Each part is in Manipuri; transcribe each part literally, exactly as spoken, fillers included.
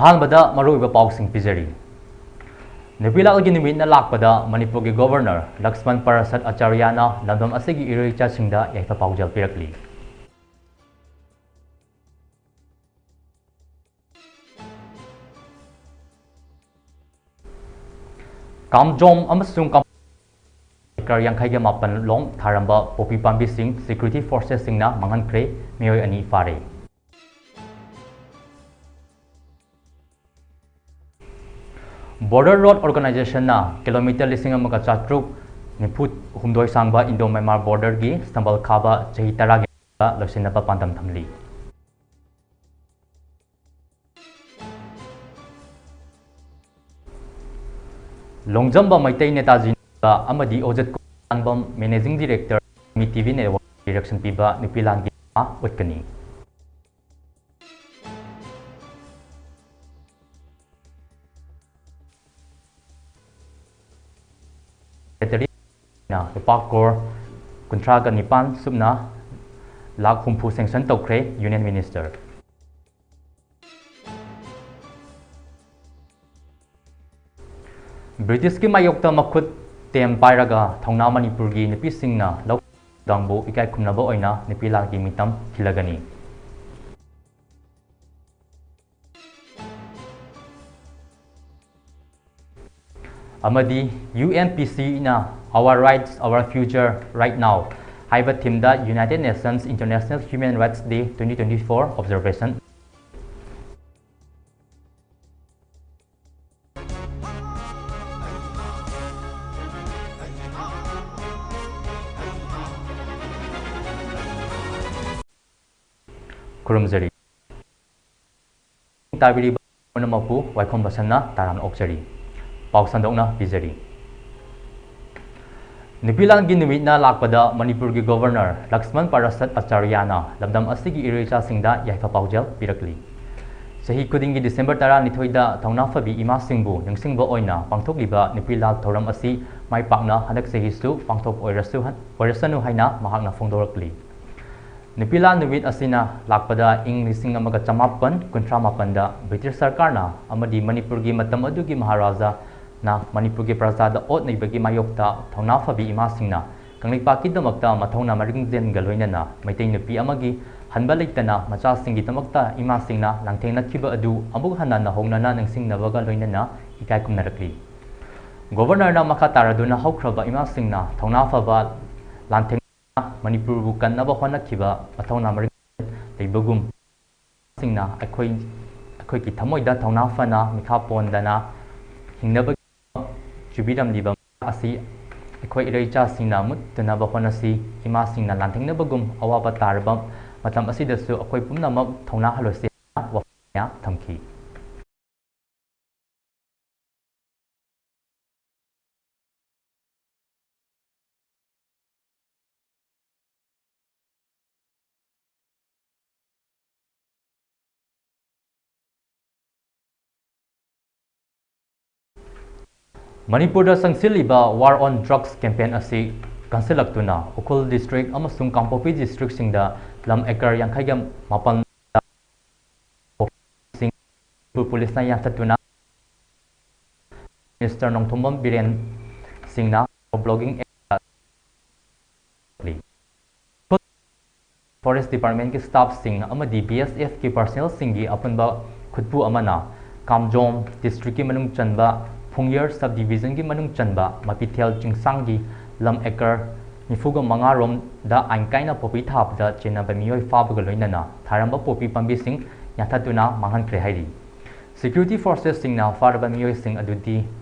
ꯑꯍꯥꯟꯕꯗ ꯃꯔꯨꯑꯣꯏꯕ ꯄꯥꯎꯁꯤꯡ ꯄꯤꯖꯔꯤ꯫ ꯅꯨꯄꯤ ꯂꯥꯜꯒꯤ ꯅꯨꯃꯤꯠꯅ ꯂꯥꯛꯄꯗ ꯃꯅꯤꯄꯨꯔꯒꯤ ꯒꯣꯚꯔꯅꯔ ꯂꯛꯁꯃꯟ ꯄꯔꯁꯠ ꯑꯆꯥꯔꯌꯥꯅ ꯂꯝꯗꯝ ꯑꯁꯤꯒꯤ ꯏꯔꯣꯏ ꯏꯆꯥꯁꯤꯡꯗ ꯌꯥꯏꯐ ꯄꯥꯎꯖꯦꯜ ꯄꯤꯔꯛꯂꯤ꯫ ꯀꯥꯝꯖꯣꯝ ꯑꯃꯁꯨꯡ ꯀꯥꯝ-, ꯑꯦꯀꯔ ꯌꯥꯡꯈꯩꯒ ꯃꯥꯄꯟ ꯂꯣꯝ ꯊꯥꯔꯝꯕ ꯄꯣꯄꯤ ꯄꯥꯝꯕꯤꯁꯤꯡ ꯁꯦꯀ꯭ꯌꯨꯔꯤꯇꯤ ꯐꯣꯔꯁꯦꯁꯁꯤꯡꯅ ꯃꯥꯡꯍꯟꯈ꯭ꯔꯦ, ꯃꯤꯑꯣꯏ ꯑꯅꯤ ꯐꯥꯔꯦ꯫ ꯕꯣꯔꯗꯔ ꯔꯣꯗ ꯑꯣꯔꯒꯅꯥꯏꯖꯦꯁꯟꯅ ꯀꯤꯂꯣꯃꯤꯇꯔ ꯂꯤꯁꯤꯡ ꯑꯃꯒ ꯆꯥꯇ꯭ꯔꯨꯛ ꯅꯤꯐꯨ ꯍꯨꯝꯗꯣꯏ ꯁꯥꯡꯕ ꯏꯟꯗꯣ ꯃ꯭ꯌꯥꯟꯃꯥꯔ ꯕꯣꯔꯗꯔꯒꯤ ꯁꯝꯕꯜ ꯈꯥꯕ ꯆꯍꯤ ꯇꯔꯥꯒꯤ ꯃꯅꯨꯡꯗ ꯂꯣꯏꯁꯤꯟꯅꯕ ꯄꯥꯟꯗꯝ ꯊꯝꯂꯤ꯫ ꯂꯣꯡꯖꯝꯕ ꯃꯩꯇꯩ ꯅꯦꯇꯥꯖꯤ ꯑꯃꯗꯤ ꯑꯣꯖꯠ ꯀꯣꯡꯁꯥꯡꯕꯝ ꯃꯦꯅꯦꯖꯤꯡ ꯗꯤꯔꯦꯛꯇꯔ ꯃꯤ ꯇꯤ ꯚꯤ ꯅꯦꯠꯋꯥꯔꯛ ꯗꯤꯔꯦꯛꯁꯟ ꯄꯤꯕ ꯅꯨꯄꯤ ꯂꯥꯟꯒꯤ ꯃꯥ ꯎꯠꯀꯅꯤ꯫ ꯁꯦꯀ꯭ꯔꯦꯇꯔꯤꯅ ꯂꯨꯄꯥ ꯀ꯭ꯔꯣꯔ ꯀꯨꯟꯊ꯭ꯔꯥꯒ ꯅꯤꯄꯥꯟ ꯁꯨꯞꯅ ꯂꯥꯈ ꯍꯨꯝꯐꯨ ꯁꯦꯡꯁꯟ ꯇꯧꯈ꯭ꯔꯦ, ꯌꯨꯅꯤꯌꯟ ꯃꯤꯅꯤꯁꯇꯔ꯫ ꯕ꯭ꯔꯤꯇꯤꯁꯀꯤ ꯃꯥꯌꯣꯛꯇ ꯃꯈꯨꯠ ꯇꯦꯝ ꯄꯥꯏꯔꯒ ꯊꯧꯅꯥ ꯃꯅꯤꯄꯨꯔꯒꯤ ꯅꯨꯄꯤꯁꯤꯡꯅ ꯂꯧ ꯊꯧꯗꯥꯡꯕꯨ ꯏꯀꯥꯏ ꯈꯨꯝꯅꯕ ꯑꯣꯏꯅ ꯅꯨꯄꯤ ꯂꯥꯜꯒꯤ ꯃꯤꯇꯝ ꯊꯤꯜꯂꯒꯅꯤ꯫ ꯑꯃꯗꯤ ꯌꯨ ꯑꯦꯟ ꯄꯤ ꯁꯤꯅ Our Rights, Our Future, Right Now ꯍꯥꯏꯕ ꯊꯤꯝꯗ United Nations International Human Rights Day twenty twenty-four observation ꯈꯨꯔꯨꯝꯖꯔꯤ꯫ ꯇꯥꯕꯤꯔꯤꯕ ꯄꯨꯝꯅꯃꯛꯄꯨ ꯋꯥꯏꯈꯣꯝ ꯕꯁꯟꯅ ꯇꯔꯥꯝꯅ ꯑꯣꯛꯆꯔꯤ꯫ ꯄꯥꯎ ꯁꯟꯗꯣꯛꯅ ꯄꯤꯖꯔꯤ꯫ ꯅꯨꯄꯤ ꯂꯥꯟꯒꯤ ꯅꯨꯃꯤꯠꯅ ꯂꯥꯛꯄꯗ ꯃꯅꯤꯄꯨꯔꯒꯤ ꯒꯣꯚꯔꯅꯔ ꯂꯛꯁꯃꯟ ꯄꯔꯁꯠ ꯑꯆꯥꯔꯌꯥꯅ ꯂꯝꯗꯝ ꯑꯁꯤꯒꯤ ꯏꯔꯣꯏꯆꯥꯁꯤꯡꯗ ꯌꯥꯏꯐ ꯄꯥꯎꯖꯦꯜ ꯄꯤꯔꯛꯂꯤ꯫ ꯆꯍꯤ ꯈꯨꯗꯤꯡꯒꯤ ꯗꯤꯁꯦꯝꯕꯔ ꯇꯔꯥꯅꯤꯊꯣꯏꯗ ꯊꯧꯅꯥ ꯐꯕꯤ ꯏꯃꯥꯁꯤꯡꯕꯨ ꯅꯤꯡꯁꯤꯡꯕ ꯑꯣꯏꯅ ꯄꯥꯡꯊꯣꯛꯂꯤꯕ ꯅꯨꯄꯤ ꯂꯥꯜ ꯊꯧꯔꯝ ꯑꯁꯤ ꯃꯥꯏ ꯄꯥꯛꯅ ꯍꯟꯗꯛ ꯆꯍꯤꯁꯨ ꯄꯥꯡꯊꯣꯛꯄ ꯑꯣꯏꯔꯁꯨ, ꯑꯣꯏꯔꯁꯅꯨ ꯍꯥꯏꯅ ꯃꯍꯥꯛꯅ ꯐꯣꯡꯗꯣꯔꯛꯂꯤ꯫ ꯅꯨꯄꯤ ꯂꯥꯟ ꯅꯨꯃꯤꯠ ꯑꯁꯤꯅ ꯂꯥꯛꯄꯗ ꯏꯪ ꯂꯤꯁꯤꯡ ꯑꯃꯒ ꯆꯃꯥꯄꯟ ꯀꯨꯟꯊ꯭ꯔꯥ ꯃꯥꯄꯟꯗ ꯕ꯭ꯔꯤꯇꯤꯁ ꯁꯔꯀꯥꯔꯅ ꯑꯃꯗꯤ ꯃꯅꯤꯄꯨꯔꯒꯤ ꯃꯇꯝ ꯑꯗꯨꯒꯤ ꯃꯍꯥꯔꯥꯖꯥꯅ ꯃꯅꯤꯄꯨꯔꯒꯤ ꯄ꯭ꯔꯖꯥꯗ ꯑꯣꯠ ꯅꯩꯕꯒꯤ ꯃꯥꯌꯣꯛꯇ ꯊꯧꯅꯥ ꯐꯕꯤ ꯏꯃꯥꯁꯤꯡꯅ ꯀꯪꯂꯩꯄꯥꯛꯀꯤꯗꯃꯛꯇ ꯃꯊꯧꯅꯥ ꯃꯔꯤꯡꯖꯦꯜꯒ ꯂꯣꯏꯅꯅ ꯃꯩꯇꯩ ꯅꯨꯄꯤ ꯑꯃꯒꯤ ꯍꯟꯕ ꯂꯩꯇꯅ ꯃꯆꯥꯁꯤꯡꯒꯤꯗꯃꯛꯇ ꯏꯃꯥꯁꯤꯡꯅ ꯂꯥꯟꯊꯦꯡꯅꯈꯤꯕ ꯑꯗꯨ ꯑꯃꯨꯛ ꯍꯟꯅ ꯅꯧꯍꯧꯅꯅ ꯅꯤꯡꯁꯤꯡꯅꯕꯒ ꯂꯣꯏꯅꯅ ꯏꯀꯥꯏ ꯈꯨꯝꯅꯔꯛꯂꯤ꯫ ꯒꯣꯚꯔꯅꯔꯅ ꯃꯈꯥ ꯇꯥꯔꯗꯨꯅ ꯍꯧꯈ꯭ꯔꯕ ꯏꯃꯥꯁꯤꯡꯅ ꯊꯧꯅꯥ ꯐꯕ ꯂꯥꯟꯊꯦꯡꯅ ꯃꯅꯤꯄꯨꯔꯕꯨ ꯀꯟꯅꯕ ꯍꯣꯠꯅꯈꯤꯕ ꯃꯊꯧꯅꯥ ꯃꯔꯤꯡ ꯂꯩꯕꯒꯨꯝ ꯁꯤꯡꯅ ꯑꯩꯈꯣꯏ, ꯑꯩꯈꯣꯏꯒꯤ ꯊꯃꯣꯏꯗ ꯊꯧꯅꯥ ꯐꯅ ꯃꯤꯈꯥ ꯄꯣꯟꯗꯅ ꯍꯤꯡꯅꯕꯒꯤ ꯆꯨꯕꯤꯔꯝꯂꯤꯕ ꯑꯁꯤ ꯑꯩꯈꯣꯏ ꯏꯔꯩꯆꯥꯁꯤꯡꯅ ꯃꯨꯠꯇꯅꯕ ꯍꯣꯠꯅꯁꯤ꯫ ꯏꯃꯥꯁꯤꯡꯅ ꯂꯥꯟꯊꯦꯡꯅꯕꯒꯨꯝ ꯑꯋꯥꯕ ꯇꯥꯔꯕ ꯃꯇꯝ ꯑꯁꯤꯗꯁꯨ ꯑꯩꯈꯣꯏ ꯄꯨꯝꯅꯃꯛ ꯊꯧꯅꯥ ꯍꯜꯂꯣꯏꯁꯤ ꯍꯥꯏꯅ ꯋꯥꯐꯝ ꯀꯌꯥ ꯊꯝꯈꯤ꯫ ꯃꯅꯤꯄꯨꯔꯗ ꯆꯪꯁꯤꯜꯂꯤꯕ War on Drugs campaign ꯑꯁꯤ ꯀꯟꯁꯤꯜꯂꯛꯇꯨꯅ ꯎꯈ꯭ꯔꯨꯜ district ꯑꯃꯁꯨꯡ ꯀꯥꯡꯄꯣꯛꯄꯤ districtꯁꯤꯡꯗ ꯂꯝ acre ꯌꯥꯡꯈꯩꯒ ꯃꯥꯄꯟ ꯄꯨꯂꯤꯁꯅ ꯌꯥꯟꯊꯠꯇꯨꯅ Minister ꯅꯣꯡꯊꯣꯝꯕꯝ ꯕꯤꯔꯦꯟ ꯁꯤꯡꯅ blogging Forest Departmentꯀꯤ staffꯁꯤꯡ ꯑꯃꯗꯤ BSFꯀꯤ personnelꯁꯤꯡꯒꯤ ꯑꯄꯨꯟꯕ ꯈꯨꯠꯄꯨ ꯑꯃꯅ ꯀꯥꯝꯖꯣꯡ districtꯀꯤ ꯃꯅꯨꯡ ꯆꯟꯕ ꯐꯨꯡꯌꯔ sub divisionꯒꯤ ꯃꯅꯨꯡ ꯆꯟꯕ ꯃꯄꯤꯊꯦꯜ ꯆꯤꯡꯁꯥꯡꯒꯤ ꯂꯝ acre ꯅꯤꯐꯨꯒ ꯃꯉꯥ ꯔꯣꯝꯗ ꯑꯥꯏꯟ ꯀꯥꯏꯅ ꯄꯣꯄꯤ ꯊꯥꯕꯗ ꯆꯦꯟꯅꯕ ꯃꯤꯑꯣꯏ ꯐꯥꯕꯒ ꯂꯣꯏꯅꯅ ꯊꯥꯔꯝꯕ ꯄꯣꯄꯤ ꯄꯥꯝꯕꯤꯁꯤꯡ ꯌꯥꯟꯊꯠꯇꯨꯅ ꯃꯥꯡꯍꯟꯈ꯭ꯔꯦ ꯍꯥꯏꯔꯤ꯫ Security forcesꯁꯤꯡꯅ ꯐꯥꯔꯕ ꯃꯤꯑꯣꯏꯁꯤꯡ ꯑꯗꯨꯗꯤ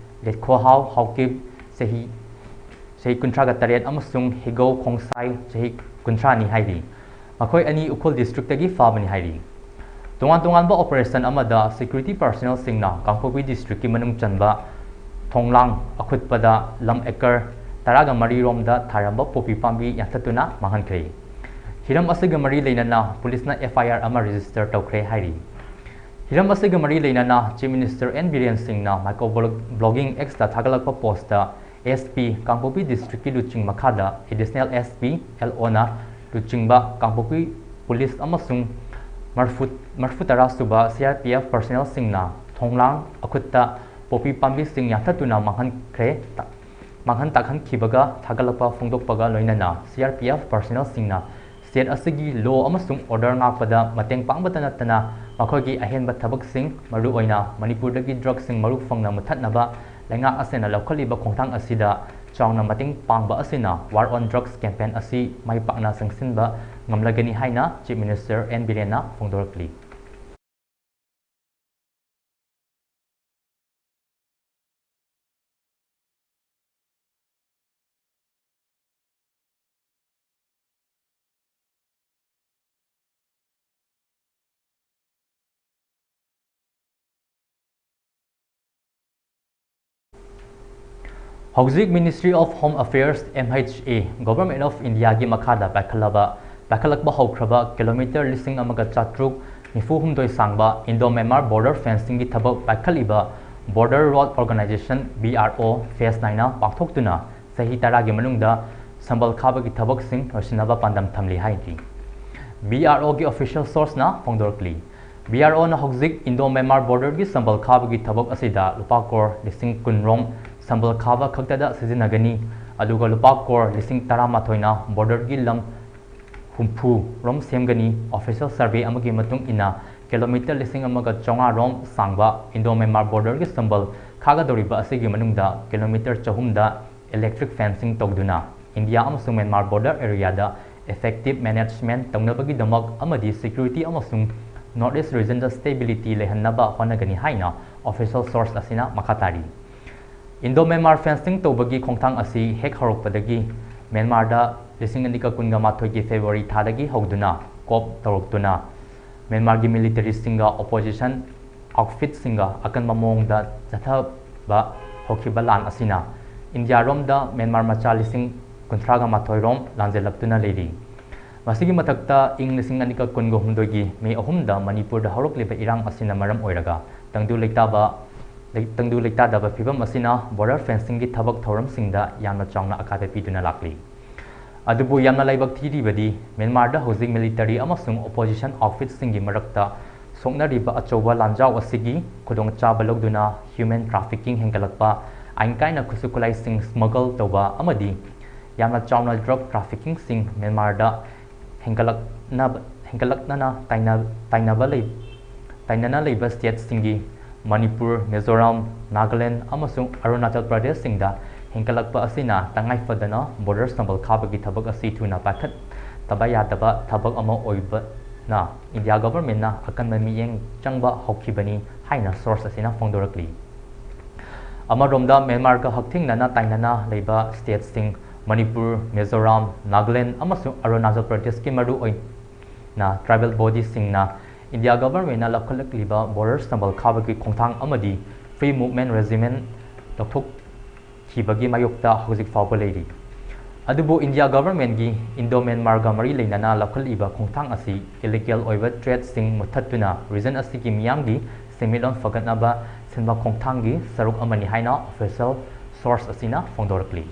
ꯂꯦꯠꯈꯣꯍꯥꯎ ꯍꯥꯎꯀꯤꯞ, ꯆꯍꯤ, ꯆꯍꯤ ꯀꯨꯟꯊ꯭ꯔꯥꯒ ꯇꯔꯦꯠ, ꯑꯃꯁꯨꯡ ꯍꯤꯒꯧ ꯈꯣꯡꯁꯥꯏ, ꯆꯍꯤ ꯀꯨꯟꯊ꯭ꯔꯥꯅꯤ ꯍꯥꯏꯔꯤ꯫ ꯃꯈꯣꯏ ꯑꯅꯤ ꯎꯈ꯭ꯔꯨꯜ districtꯇꯒꯤ ꯐꯥꯕꯅꯤ ꯍꯥꯏꯔꯤ꯫ ꯇꯣꯉꯥꯟ ꯇꯣꯉꯥꯟꯕ operation ꯑꯃꯗ security personnelꯁꯤꯡꯅ ꯀꯥꯡꯄꯣꯛꯄꯤ districtꯀꯤ ꯃꯅꯨꯡ ꯆꯟꯕ ꯊꯣꯡꯂꯥꯡ ꯑꯈꯨꯠꯄꯗ ꯂꯝ acre ꯇꯔꯥꯒ ꯃꯔꯤ ꯔꯣꯝꯗ ꯊꯥꯔꯝꯕ ꯄꯣꯄꯤ ꯄꯥꯝꯕꯤ ꯌꯥꯟꯊꯠꯇꯨꯅ ꯃꯥꯡꯍꯟꯈ꯭ꯔꯦ꯫ ꯍꯤꯔꯝ ꯑꯁꯤꯒ ꯃꯔꯤ ꯂꯩꯅꯅ ꯄꯨꯂꯤꯁꯅ FIR ꯑꯃ register ꯇꯧꯈ꯭ꯔꯦ ꯍꯥꯏꯔꯤ꯫ ꯍꯤꯔꯝ ꯑꯁꯤꯒ ꯃꯔꯤ ꯂꯩꯅꯅ Chief Minister N ꯕꯤꯔꯦꯟ ꯁꯤꯡꯅ micro blogging Xꯇ ꯊꯥꯒꯠꯂꯛꯄ postꯇ SP ꯀꯥꯡꯄꯣꯛꯄꯤ districtꯀꯤ ꯂꯨꯆꯤꯡ ꯃꯈꯥꯗ Additional SP, LOꯅ ꯂꯨꯆꯤꯡꯕ ꯀꯥꯡꯄꯣꯛꯄꯤ ꯄꯨꯂꯤꯁ ꯑꯃꯁꯨꯡ ꯃꯔꯐꯨ, ꯃꯔꯐꯨ ꯇꯔꯥ ꯁꯨꯕ C R P F personnelꯁꯤꯡꯅ ꯊꯣꯡꯂꯥꯡ ꯑꯈꯨꯠꯇ ꯄꯣꯄꯤ ꯄꯥꯝꯕꯤꯁꯤꯡ ꯌꯥꯟꯊꯠꯇꯨꯅ ꯃꯥꯡꯍꯟꯈ꯭ꯔꯦ꯫ ꯃꯥꯡꯍꯟ ꯇꯥꯛꯍꯟꯈꯤꯕꯒ ꯊꯥꯒꯠꯂꯛꯄ ꯐꯣꯡꯗꯣꯛꯄꯒ ꯂꯣꯏꯅꯅ C R P F personnelꯁꯤꯡꯅ state ꯑꯁꯤꯒꯤ law ꯑꯃꯁꯨꯡ order ꯉꯥꯛꯄꯗ ꯃꯇꯦꯡ ꯄꯥꯡꯕꯇ ꯅꯠꯇꯅ ꯃꯈꯣꯏꯒꯤ ꯑꯍꯦꯟꯕ ꯊꯕꯛꯁꯤꯡ, ꯃꯔꯨꯑꯣꯏꯅ ꯃꯅꯤꯄꯨꯔꯗꯒꯤ drugsꯁꯤꯡ ꯃꯔꯨ ꯐꯪꯅ ꯃꯨꯠꯊꯠꯅꯕ ꯂꯩꯉꯥꯛ ꯑꯁꯤꯅ ꯂꯧꯈꯠꯂꯤꯕ ꯈꯣꯡꯊꯥꯡ ꯑꯁꯤꯗ ꯆꯥꯎꯅ ꯃꯇꯦꯡ ꯄꯥꯡꯕ ꯑꯁꯤꯅ War on Drugs campaign ꯑꯁꯤ ꯃꯥꯏ ꯄꯥꯛꯅ ꯆꯪꯁꯤꯟꯕ ꯉꯝꯂꯒꯅꯤ ꯍꯥꯏꯅ Chief Minister N ꯕꯤꯔꯦꯟꯅ ꯐꯣꯡꯗꯣꯔꯛꯂꯤ꯫ ꯍꯧꯖꯤꯛ Ministry of Home Affairs, M H A, Government of Indiaꯒꯤ ꯃꯈꯥꯗ ꯄꯥꯏꯈꯠꯂꯕ, ꯄꯥꯏꯈꯠꯂꯛꯄ ꯍꯧꯈ꯭ꯔꯕ ꯀꯤꯂꯣꯃꯤꯇꯔ ꯂꯤꯁꯤꯡ ꯑꯃꯒ ꯆꯥꯇ꯭ꯔꯨꯛ ꯅꯤꯐꯨ ꯍꯨꯝꯗꯣꯏ ꯁꯥꯡꯕ Indo-Myanmar border fencingꯒꯤ ꯊꯕꯛ ꯄꯥꯏꯈꯠꯂꯤꯕ Border Road Organisation, B R O, phase nineꯅ ꯄꯥꯡꯊꯣꯛꯇꯨꯅ ꯆꯍꯤ ꯇꯔꯥꯒꯤ ꯃꯅꯨꯡꯗ ꯁꯝꯕꯜ ꯈꯥꯕꯒꯤ ꯊꯕꯛꯁꯤꯡ ꯂꯣꯏꯁꯤꯟꯅꯕ ꯄꯥꯟꯗꯝ ꯊꯝꯂꯤ ꯍꯥꯏꯔꯤ꯫ B R Oꯒꯤ official sourceꯅ ꯐꯣꯡꯗꯣꯔꯛꯂꯤ꯫ B R Oꯅ ꯍꯧꯖꯤꯛ Indo-Myanmar borderꯒꯤ ꯁꯝꯕꯜ ꯈꯥꯕꯒꯤ ꯊꯕꯛ ꯑꯁꯤꯗ ꯂꯨꯄꯥ ꯀ꯭ꯔꯣꯔ ꯂꯤꯁꯤꯡ ꯀꯨꯟ ꯔꯣꯝ ꯁꯝꯕꯜ ꯈꯥꯕ ꯈꯛꯇꯗ ꯁꯤꯖꯤꯟꯅꯒꯅꯤ, ꯑꯗꯨꯒ ꯂꯨꯄꯥ ꯀ꯭ꯔꯣꯔ ꯂꯤꯁꯤꯡ ꯇꯔꯥꯃꯥꯊꯣꯏꯅ borderꯒꯤ ꯂꯝ ꯍꯨꯝꯐꯨ ꯔꯣꯝ ꯁꯦꯝꯒꯅꯤ꯫ Official survey ꯑꯃꯒꯤ ꯃꯇꯨꯡ ꯏꯟꯅ, ꯀꯤꯂꯣꯃꯤꯇꯔ ꯂꯤꯁꯤꯡ ꯑꯃꯒ ꯆꯥꯝꯃꯉꯥ ꯔꯣꯝ ꯁꯥꯡꯕ Indo-Myanmar borderꯒꯤ ꯁꯝꯕꯜ ꯈꯥꯒꯗꯧꯔꯤꯕ ꯑꯁꯤꯒꯤ ꯃꯅꯨꯡꯗ ꯀꯤꯂꯣꯃꯤꯇꯔ ꯆꯍꯨꯝꯗ electric fencing ꯇꯧꯗꯨꯅ ꯏꯟꯗꯤꯌꯥ ꯑꯃꯁꯨꯡ ꯃ꯭ꯌꯥꯟꯃꯥꯔ border areaꯗ effective management ꯇꯧꯅꯕꯒꯤꯗꯃꯛ ꯑꯃꯗꯤ security ꯑꯃꯁꯨꯡ North East regionꯗ stability ꯂꯩꯍꯟꯅꯕ ꯍꯣꯠꯅꯒꯅꯤ ꯍꯥꯏꯅ official source ꯑꯁꯤꯅ ꯃꯈꯥ ꯇꯥꯔꯤ꯫ Indo-Myanmar fencing ꯇꯧꯕꯒꯤ ꯈꯣꯡꯊꯥꯡ ꯑꯁꯤ ꯍꯦꯛ ꯍꯧꯔꯛꯄꯗꯒꯤ ꯃ꯭ꯌꯥꯟꯃꯥꯔꯗ ꯂꯤꯁꯤꯡ ꯑꯅꯤꯒ ꯀꯨꯟꯒ ꯃꯥꯊꯣꯏꯒꯤ February ꯊꯥꯗꯒꯤ ꯍꯧꯗꯨꯅ ꯀꯣꯞ ꯇꯧꯔꯛꯇꯨꯅ ꯃ꯭ꯌꯥꯟꯃꯥꯔꯒꯤ militaryꯁꯤꯡꯒ opposition outfitꯁꯤꯡꯒ ꯑꯀꯟꯕ ꯃꯑꯣꯡꯗ ꯆꯠꯊꯕ ꯍꯧꯈꯤꯕ ꯂꯥꯟ ꯑꯁꯤꯅ ꯏꯟꯗꯤꯌꯥꯔꯣꯝꯗ ꯃ꯭ꯌꯥꯟꯃꯥꯔ ꯃꯆꯥ ꯂꯤꯁꯤꯡ ꯀꯨꯟꯊ꯭ꯔꯥꯒ ꯃꯥꯊꯣꯏ ꯔꯣꯝ ꯂꯥꯟꯖꯦꯜꯂꯛꯇꯨꯅ ꯂꯩꯔꯤ꯫ ꯃꯁꯤꯒꯤ ꯃꯊꯛꯇ ꯏꯪ ꯂꯤꯁꯤꯡ ꯑꯅꯤꯒ ꯀꯨꯟꯒ ꯍꯨꯝꯗꯣꯏꯒꯤ May ꯑꯍꯨꯝꯗ ꯃꯅꯤꯄꯨꯔꯗ ꯍꯧꯔꯛꯂꯤꯕ ꯏꯔꯥꯡ ꯑꯁꯤꯅ ꯃꯔꯝ ꯑꯣꯏꯔꯒ ꯇꯪꯗꯨ ꯂꯩꯇꯥꯕ, ꯇꯪꯗꯨ ꯂꯩꯇꯥꯗꯕ ꯐꯤꯕꯝ ꯑꯁꯤꯅ border fencingꯒꯤ ꯊꯕꯛ ꯊꯧꯔꯝꯁꯤꯡꯗ ꯌꯥꯝꯅ ꯆꯥꯎꯅ ꯑꯀꯥꯏꯕ ꯄꯤꯗꯨꯅ ꯂꯥꯛꯂꯤ꯫ ꯑꯗꯨꯕꯨ ꯌꯥꯝꯅ ꯂꯥꯏꯕꯛ ꯊꯤꯔꯤꯕꯗꯤ ꯃ꯭ꯌꯥꯟꯃꯥꯔꯗ ꯍꯧꯖꯤꯛ military ꯑꯃꯁꯨꯡ opposition outfitꯁꯤꯡꯒꯤ ꯃꯔꯛꯇ ꯁꯣꯛꯅꯔꯤꯕ ꯑꯆꯧꯕ ꯂꯥꯟꯖꯥꯎ ꯑꯁꯤꯒꯤ ꯈꯨꯗꯣꯡꯆꯥꯕ ꯂꯧꯗꯨꯅ human trafficking ꯍꯦꯟꯒꯠꯂꯛꯄ, ꯑꯥꯏꯟ ꯀꯥꯏꯅ ꯈꯨꯠꯁꯨ ꯈꯨꯠꯂꯥꯏꯁꯤꯡ smuggle ꯇꯧꯕ ꯑꯃꯗꯤ ꯌꯥꯝꯅ ꯆꯥꯎꯅ drug traffickingꯁꯤꯡ ꯃ꯭ꯌꯥꯟꯃꯥꯔꯗ ꯍꯦꯟꯒꯠꯂꯛꯅꯕ, ꯍꯦꯟꯒꯠꯂꯛꯅꯅ ꯇꯥꯏꯅ-, ꯇꯥꯏꯅꯕ ꯂꯩ-, ꯇꯥꯏꯅꯅ ꯂꯩꯕ stateꯁꯤꯡꯒꯤ ꯃꯅꯤꯄꯨꯔ, ꯃꯤꯖꯣꯔꯥꯝ, ꯅꯥꯒꯥꯂꯦꯟ ꯑꯃꯁꯨꯡ ꯑꯔꯨꯅꯥꯆꯜ ꯄ꯭ꯔꯗꯦꯁꯁꯤꯡꯗ ꯍꯦꯟꯒꯠꯂꯛꯄ ꯑꯁꯤꯅ ꯇꯉꯥꯏ ꯐꯗꯅ border ꯁꯝꯕꯜ ꯈꯥꯕꯒꯤ ꯊꯕꯛ ꯑꯁꯤ ꯊꯨꯅ ꯄꯥꯏꯈꯠꯇꯕ ꯌꯥꯗꯕ ꯊꯕꯛ ꯑꯃ ꯑꯣꯏꯕꯅ India governmentꯅ ꯑꯀꯟꯕ ꯃꯤꯠꯌꯦꯡ ꯆꯪꯕ ꯍꯧꯈꯤꯕꯅꯤ ꯍꯥꯏꯅ source ꯑꯁꯤꯅ ꯐꯣꯡꯗꯣꯔꯛꯂꯤ꯫ ꯑꯃꯔꯣꯝꯗ ꯃ꯭ꯌꯥꯟꯃꯥꯔꯒ ꯍꯛꯊꯦꯡꯅꯅ ꯇꯥꯏꯅꯅ ꯂꯩꯕ stateꯁꯤꯡ ꯃꯅꯤꯄꯨꯔ, ꯃꯤꯖꯣꯔꯥꯝ, ꯅꯥꯒꯥꯂꯦꯟ ꯑꯃꯁꯨꯡ ꯑꯔꯨꯅꯥꯆꯜ ꯄ꯭ꯔꯗꯦꯁꯀꯤ ꯃꯔꯨꯑꯣꯏꯅ tribal bodyꯁꯤꯡꯅ India governmentꯅ ꯂꯧꯈꯠꯂꯛꯂꯤꯕ border ꯁꯝꯕꯜ ꯈꯥꯕꯒꯤ ꯈꯣꯡꯊꯥꯡ ꯑꯃꯗꯤ Free Movement Regime ꯂꯧꯊꯣꯛꯈꯤꯕꯒꯤ ꯃꯥꯌꯣꯛꯇ ꯍꯧꯖꯤꯛ ꯐꯥꯎꯕ ꯂꯩꯔꯤ꯫ ꯑꯗꯨꯕꯨ India governmentꯀꯤ Indo Myanmarꯒ ꯃꯔꯤ ꯂꯩꯅꯅ ꯂꯧꯈꯠꯂꯤꯕ ꯈꯣꯡꯊꯥꯡ ꯑꯁꯤ illegal ꯑꯣꯏꯕ tradeꯁꯤꯡ ꯃꯨꯠꯊꯠꯇꯨꯅ region ꯑꯁꯤꯒꯤ ꯃꯤꯌꯥꯝꯒꯤ ꯁꯦꯟꯃꯤꯠꯂꯣꯟ ꯐꯒꯠꯅꯕ ꯁꯤꯟꯕ ꯈꯣꯡꯊꯥꯡꯒꯤ ꯁꯔꯨꯛ ꯑꯃꯅꯤ ꯍꯥꯏꯅ official source ꯑꯁꯤꯅ ꯐꯣꯡꯗꯣꯔꯛꯂꯤ꯫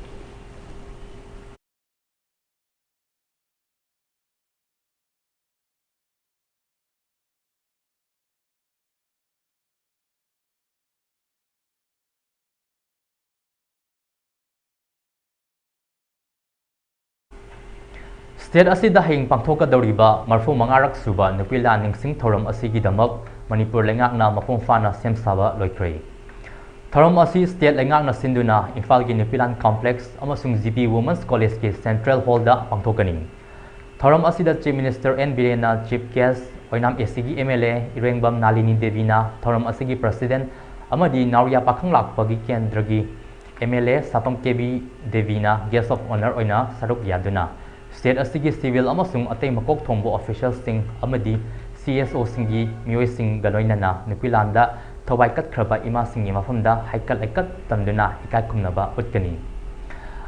State ꯑꯁꯤꯗ ꯍꯌꯦꯡ ꯄꯥꯡꯊꯣꯛꯀꯗꯧꯔꯤꯕ ꯃꯔꯤꯐꯨ ꯃꯉꯥꯔꯛ ꯁꯨꯕ ꯅꯨꯄꯤ ꯂꯥꯟ ꯅꯤꯡꯁꯤꯡ ꯊꯧꯔꯝ ꯑꯁꯤꯒꯤꯗꯃꯛ ꯃꯅꯤꯄꯨꯔ ꯂꯩꯉꯥꯛꯅ ꯃꯄꯨꯡ ꯐꯥꯅ ꯁꯦꯝ ꯁꯥꯕ ꯂꯣꯏꯈ꯭ꯔꯦ꯫ ꯊꯧꯔꯝ ꯑꯁꯤ state ꯂꯩꯉꯥꯛꯅ ꯁꯤꯟꯗꯨꯅ ꯏꯝꯐꯥꯜꯒꯤ ꯅꯨꯄꯤ ꯂꯥꯟ complex ꯑꯃꯁꯨꯡ G P Women's Collegeꯀꯤ central hallꯗ ꯄꯥꯡꯊꯣꯛꯀꯅꯤ꯫ ꯊꯧꯔꯝ ꯑꯁꯤꯗ Chief Minister N ꯕꯤꯔꯦꯟꯅ chief guest, Oinam A C ꯒꯤ M L A ꯏꯔꯦꯡꯕꯝ ꯅꯥꯂꯤꯅꯤ ꯗꯦꯕꯤꯅ ꯊꯧꯔꯝ ꯑꯁꯤꯒꯤ president ꯑꯃꯗꯤ ꯅꯥꯎꯔꯤꯌꯥ ꯄꯥꯈꯪ ꯂꯥꯛꯄꯒꯤ ꯀꯦꯟꯗ꯭ꯔꯒꯤ M L A ꯁꯥꯄꯝ Kebi ꯗꯦꯕꯤꯅ guest of honour ꯑꯣꯏꯅ ꯁꯔꯨꯛ ꯌꯥꯗꯨꯅ state ꯑꯁꯤꯒꯤ civil ꯑꯃꯁꯨꯡ ꯑꯇꯩ ꯃꯀꯣꯛ ꯊꯣꯡꯕ officialꯁꯤꯡ ꯑꯃꯗꯤ C S Oꯁꯤꯡꯒꯤ ꯃꯤꯑꯣꯏꯁꯤꯡꯒ ꯂꯣꯏꯅꯅ ꯅꯨꯄꯤ ꯂꯥꯟꯗ ꯊꯋꯥꯏ ꯀꯠꯈ꯭ꯔꯕ ꯏꯃꯥꯁꯤꯡꯒꯤ ꯃꯐꯝꯗ ꯍꯩꯀꯠ ꯂꯩꯀꯠ ꯇꯝꯗꯨꯅ ꯏꯀꯥꯏ ꯈꯨꯝꯅꯕ ꯎꯠꯀꯅꯤ꯫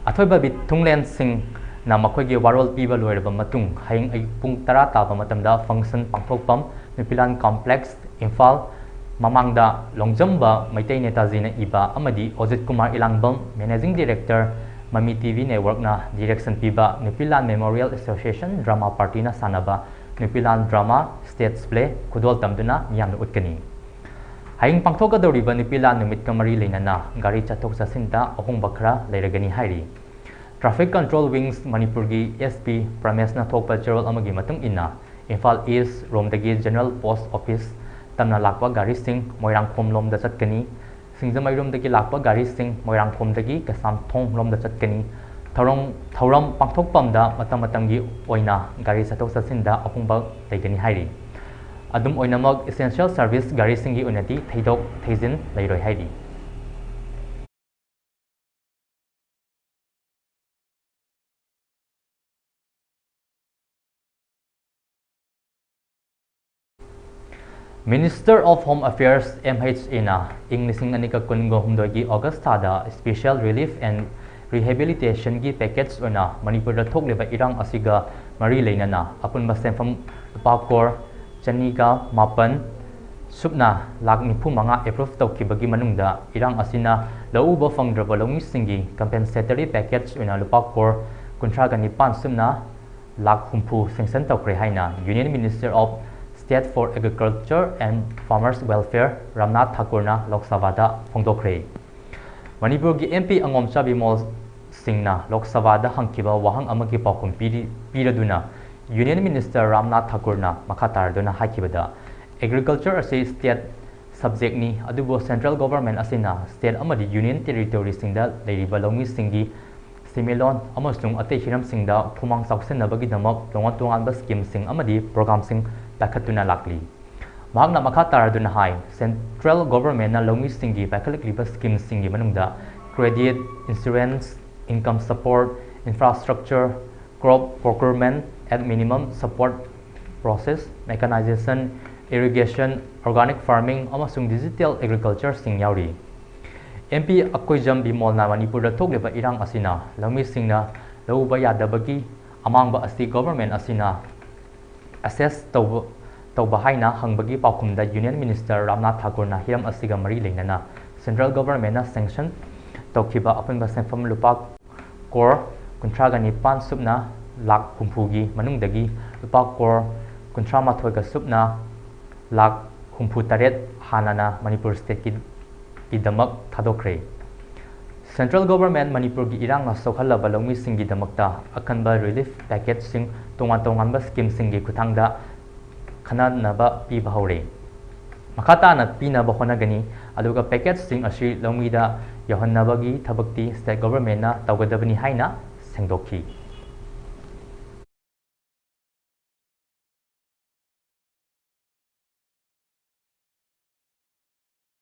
ꯑꯊꯣꯏꯕ ꯕꯤ ꯊꯨꯡꯂꯦꯟꯁꯤꯡꯅ ꯃꯈꯣꯏꯒꯤ ꯋꯥꯔꯣꯜ ꯄꯤꯕ ꯂꯣꯏꯔꯕ ꯃꯇꯨꯡ ꯍꯌꯦꯡ ꯑꯌꯨꯛ ꯄꯨꯡ ꯇꯔꯥ ꯇꯥꯕ ꯃꯇꯝꯗ function ꯄꯥꯡꯊꯣꯛꯐꯝ ꯅꯨꯄꯤ ꯂꯥꯟ complex, ꯏꯝꯐꯥꯜ ꯃꯃꯥꯡꯗ ꯂꯣꯡꯖꯝꯕ ꯃꯩꯇꯩ ꯅꯦꯇꯥꯖꯤꯅ ꯏꯕ ꯑꯃꯗꯤ ꯑꯣꯖꯤꯠ ꯀꯨꯃꯥꯔ ꯏꯂꯥꯡꯕꯝ, managing director, ꯃꯃꯤ ꯇꯤ ꯚꯤ ꯅꯦꯠꯋꯥꯔꯛꯅ ꯗꯤꯔꯦꯛꯁꯟ ꯄꯤꯕ ꯅꯨꯄꯤꯂꯥꯟ ꯃꯦꯃꯣꯔꯤꯌꯦꯜ ꯑꯦꯁꯣꯁꯤꯌꯦꯁꯟ ꯗ꯭ꯔꯃꯥ ꯄꯥꯔꯇꯤꯅ ꯁꯥꯟꯅꯕ ꯅꯨꯄꯤꯂꯥꯟ ꯗ꯭ꯔꯃꯥ ꯁ꯭ꯇꯦꯖ ꯄ꯭ꯂꯦ ꯈꯨꯗꯣꯜ ꯇꯝꯗꯨꯅ ꯃꯤꯌꯥꯝꯅ ꯎꯠꯀꯅꯤ꯫ ꯍꯌꯦꯡ ꯄꯥꯡꯊꯣꯛꯀꯗꯧꯔꯤꯕ ꯅꯨꯄꯤꯂꯥꯟ ꯅꯨꯃꯤꯠꯀ ꯃꯔꯤ ꯂꯩꯅꯅ ꯒꯥꯔꯤ ꯆꯠꯊꯣꯛ ꯆꯠꯁꯤꯟꯗ ꯑꯍꯣꯡꯕ ꯈꯔ ꯂꯩꯔꯒꯅꯤ ꯍꯥꯏꯔꯤ꯫ Traffic Control Wings ꯃꯅꯤꯄꯨꯔꯒꯤ ꯑꯦꯁ ꯄꯤ ꯄ꯭ꯔꯃꯦꯁꯅ ꯊꯣꯛꯄ ꯆꯦꯔꯣꯜ ꯑꯃꯒꯤ ꯃꯇꯨꯡ ꯏꯟꯅ, ꯏꯝꯐꯥꯜ ꯏꯁ ꯔꯣꯝꯗꯒꯤ ꯖꯦꯅꯔꯦꯜ ꯄꯣꯁ ꯑꯣꯐꯤꯁ ꯇꯝꯅ ꯂꯥꯛꯄ ꯒꯥꯔꯤꯁꯤꯡ ꯃꯣꯏꯔꯥꯡꯈꯣꯝ ꯂꯣꯝꯗ ꯆꯠꯀꯅꯤ꯫ ꯁꯤꯡꯖꯃꯩꯔꯣꯝꯗꯒꯤ ꯂꯥꯛꯄ ꯒꯥꯔꯤꯁꯤꯡ ꯃꯣꯏꯔꯥꯡꯈꯣꯝꯗꯒꯤ ꯀꯩꯁꯥꯝꯊꯣꯡ ꯂꯣꯝꯗ ꯆꯠꯀꯅꯤ꯫ ꯊꯧꯔꯝ, ꯊꯧꯔꯝ ꯄꯥꯡꯊꯣꯛꯐꯝꯗ ꯃꯇꯝ ꯃꯇꯝꯒꯤ ꯑꯣꯏꯅ ꯒꯥꯔꯤ ꯆꯠꯊꯣꯛ ꯆꯠꯁꯤꯟꯗ ꯑꯍꯣꯡꯕ ꯂꯩꯒꯅꯤ ꯍꯥꯏꯔꯤ꯫ ꯑꯗꯨꯝ ꯑꯣꯏꯅꯃꯛ, essential service ꯒꯥꯔꯤꯁꯤꯡꯒꯤ ꯑꯣꯏꯅꯗꯤ ꯊꯩꯗꯣꯛ ꯊꯩꯖꯤꯟ ꯂꯩꯔꯣꯏ ꯍꯥꯏꯔꯤ꯫ Minister of Home Affairs, M H A ꯅ ꯏꯪ ꯂꯤꯁꯤꯡ ꯑꯅꯤꯒ ꯀꯨꯟꯒ ꯍꯨꯝꯗꯣꯏꯒꯤ August ꯊꯥꯗ Special Relief and Rehabilitation ꯒꯤ package ꯑꯣꯏꯅ ꯃꯅꯤꯄꯨꯔꯗ ꯊꯣꯛꯂꯤꯕ ꯏꯔꯥꯡ ꯑꯁꯤꯒ ꯃꯔꯤ ꯂꯩꯅꯅ ꯑꯄꯨꯟꯕ ꯁꯦꯟꯐꯝ ꯂꯨꯄꯥ ꯀ꯭ꯔꯣꯔ ꯆꯅꯤꯒ ꯃꯥꯄꯟ ꯁꯨꯞꯅ ꯂꯥꯈ ꯅꯤꯐꯨ ꯃꯉꯥ approve ꯇꯧꯈꯤꯕꯒꯤ ꯃꯅꯨꯡꯗ ꯏꯔꯥꯡ ꯑꯁꯤꯅ ꯂꯧ ꯎꯕ ꯐꯪꯗ꯭ꯔꯕ ꯂꯧꯃꯤꯁꯤꯡꯒꯤ compensatory package ꯑꯣꯏꯅ ꯂꯨꯄꯥ ꯀ꯭ꯔꯣꯔ ꯀꯨꯟꯊ꯭ꯔꯥꯒ ꯅꯤꯄꯥꯟ ꯁꯨꯞꯅ ꯂꯥꯈ ꯍꯨꯝꯐꯨ sanction ꯇꯧꯈ꯭ꯔꯦ ꯍꯥꯏꯅ Union Minister of State for Agriculture and Farmers Welfare Ramnath ꯊꯥꯀꯨꯔꯅ ꯂꯣꯛ ꯁꯚꯥꯗ ꯐꯣꯡꯗꯣꯛꯈ꯭ꯔꯦ꯫ ꯃꯅꯤꯄꯨꯔꯒꯤ M P ꯑꯉꯣꯝꯆꯥ ꯕꯤꯃꯣꯜ ꯁꯤꯡꯅ ꯂꯣꯛ ꯁꯚꯥꯗ ꯍꯪꯈꯤꯕ ꯋꯥꯍꯪ ꯑꯃꯒꯤ ꯄꯥꯎꯈꯨꯝ ꯄꯤꯔꯤ-, ꯄꯤꯔꯗꯨꯅ Union Minister ꯔꯥꯝꯅꯥꯊ ꯊꯥꯀꯨꯔꯅ ꯃꯈꯥ ꯇꯥꯔꯗꯨꯅ ꯍꯥꯏꯈꯤꯕꯗ, agriculture ꯑꯁꯤ state subject ꯅꯤ, ꯑꯗꯨꯕꯨ central government ꯑꯁꯤꯅ state ꯑꯃꯗꯤ union territory ꯁꯤꯡꯗ ꯂꯩꯔꯤꯕ ꯂꯧꯃꯤꯁꯤꯡꯒꯤ ꯁꯦꯟꯃꯤꯠꯂꯣꯟ ꯑꯃꯁꯨꯡ ꯑꯇꯩ ꯍꯤꯔꯝꯁꯤꯡꯗ ꯈꯨꯃꯥꯡ ꯆꯥꯎꯁꯤꯟꯅꯕꯒꯤꯗꯃꯛ ꯇꯣꯉꯥꯟ ꯇꯣꯉꯥꯟꯕ scheme ꯁꯤꯡ ꯑꯃꯗꯤ program ꯁꯤꯡ ꯄꯥꯏꯈꯠꯇꯨꯅ ꯂꯥꯛꯂꯤ꯫ ꯃꯍꯥꯛꯅ ꯃꯈꯥ ꯇꯥꯔꯗꯨꯅ ꯍꯥꯏ, central government ꯅ ꯂꯧꯃꯤꯁꯤꯡꯒꯤ ꯄꯥꯏꯈꯠꯂꯛꯂꯤꯕ scheme ꯁꯤꯡꯒꯤ ꯃꯅꯨꯡꯗ credit, insurance, income support, infrastructure, crop procurement at minimum support process, mechanization, irrigation, organic farming, ꯑꯃꯁꯨꯡ digital agriculture ꯁꯤꯡ ꯌꯥꯎꯔꯤ꯫ M P ꯑꯀꯣꯏꯖꯝ ꯕꯤꯃꯣꯜꯅ ꯃꯅꯤꯄꯨꯔꯗ ꯊꯣꯛꯂꯤꯕ ꯏꯔꯥꯡ ꯑꯁꯤꯅ ꯂꯧꯃꯤꯁꯤꯡꯅ ꯂꯧ ꯎꯕ ꯌꯥꯗꯕꯒꯤ ꯑꯃꯥꯡꯕ ꯑꯁꯤ government ꯑꯁꯤꯅ assess ꯇꯧꯕ, ꯇꯧꯕ ꯍꯥꯏꯅ ꯍꯪꯕꯒꯤ ꯄꯥꯎꯈꯨꯝꯗ Union Minister ꯔꯥꯝꯅꯥꯊ ꯊꯥꯀꯨꯔꯅ ꯍꯤꯔꯝ ꯑꯁꯤꯒ ꯃꯔꯤ ꯂꯩꯅꯅ central government ꯅ sanction ꯇꯧꯈꯤꯕ ꯑꯄꯨꯟꯕ ꯁꯦꯟꯐꯝ ꯂꯨꯄꯥ ꯀ꯭ꯔꯣꯔ ꯀꯨꯟꯊ꯭ꯔꯥꯒ ꯅꯤꯄꯥꯟ ꯁꯨꯞꯅ ꯂꯥꯈ ꯍꯨꯝꯐꯨꯒꯤ ꯃꯅꯨꯡꯗꯒꯤ ꯂꯨꯄꯥ ꯀ꯭ꯔꯣꯔ ꯀꯨꯟꯊ꯭ꯔꯥ ꯃꯥꯊꯣꯏꯒ ꯁꯨꯞꯅ ꯂꯥꯈ ꯍꯨꯝꯐꯨ ꯇꯔꯦꯠ ꯍꯥꯟꯅꯅ ꯃꯅꯤꯄꯨꯔ ꯁ꯭ꯇꯦꯠꯀꯤꯗꯃꯛ ꯊꯥꯗꯣꯛꯈ꯭ꯔꯦ꯫ ꯁꯦꯟꯇ꯭ꯔꯦꯜ ꯒꯣꯚꯔꯟꯃꯦꯟꯠ ꯃꯅꯤꯄꯨꯔꯒꯤ ꯏꯔꯥꯡꯅ ꯁꯣꯛꯍꯜꯂꯕ ꯂꯧꯃꯤꯁꯤꯡꯒꯤꯗꯃꯛꯇ ꯑꯀꯟꯕ ꯔꯤꯂꯤꯐ ꯄꯦꯀꯦꯖꯁꯤꯡ ꯇꯣꯉꯥꯟ ꯇꯣꯉꯥꯟꯕ ꯁ꯭ꯀꯤꯝꯁꯤꯡꯒꯤ ꯈꯨꯠꯊꯥꯡꯗ ꯈꯟꯅꯅꯕ ꯄꯤꯕ ꯍꯧꯔꯦ꯫ ꯃꯈꯥ ꯇꯥꯅ ꯄꯤꯅꯕ ꯍꯣꯠꯅꯒꯅꯤ, ꯑꯗꯨꯒ ꯄꯦꯀꯦꯖꯁꯤꯡ ꯑꯁꯤ ꯂꯧꯃꯤꯗ ꯌꯧꯍꯟꯅꯕꯒꯤ ꯊꯕꯛꯇꯤ ꯁ꯭ꯇꯦꯠ ꯒꯣꯚꯔꯟꯃꯦꯟꯠꯅ ꯇꯧꯒꯗꯕꯅꯤ ꯍꯥꯏꯅ ꯁꯦꯡꯗꯣꯛꯈꯤ꯫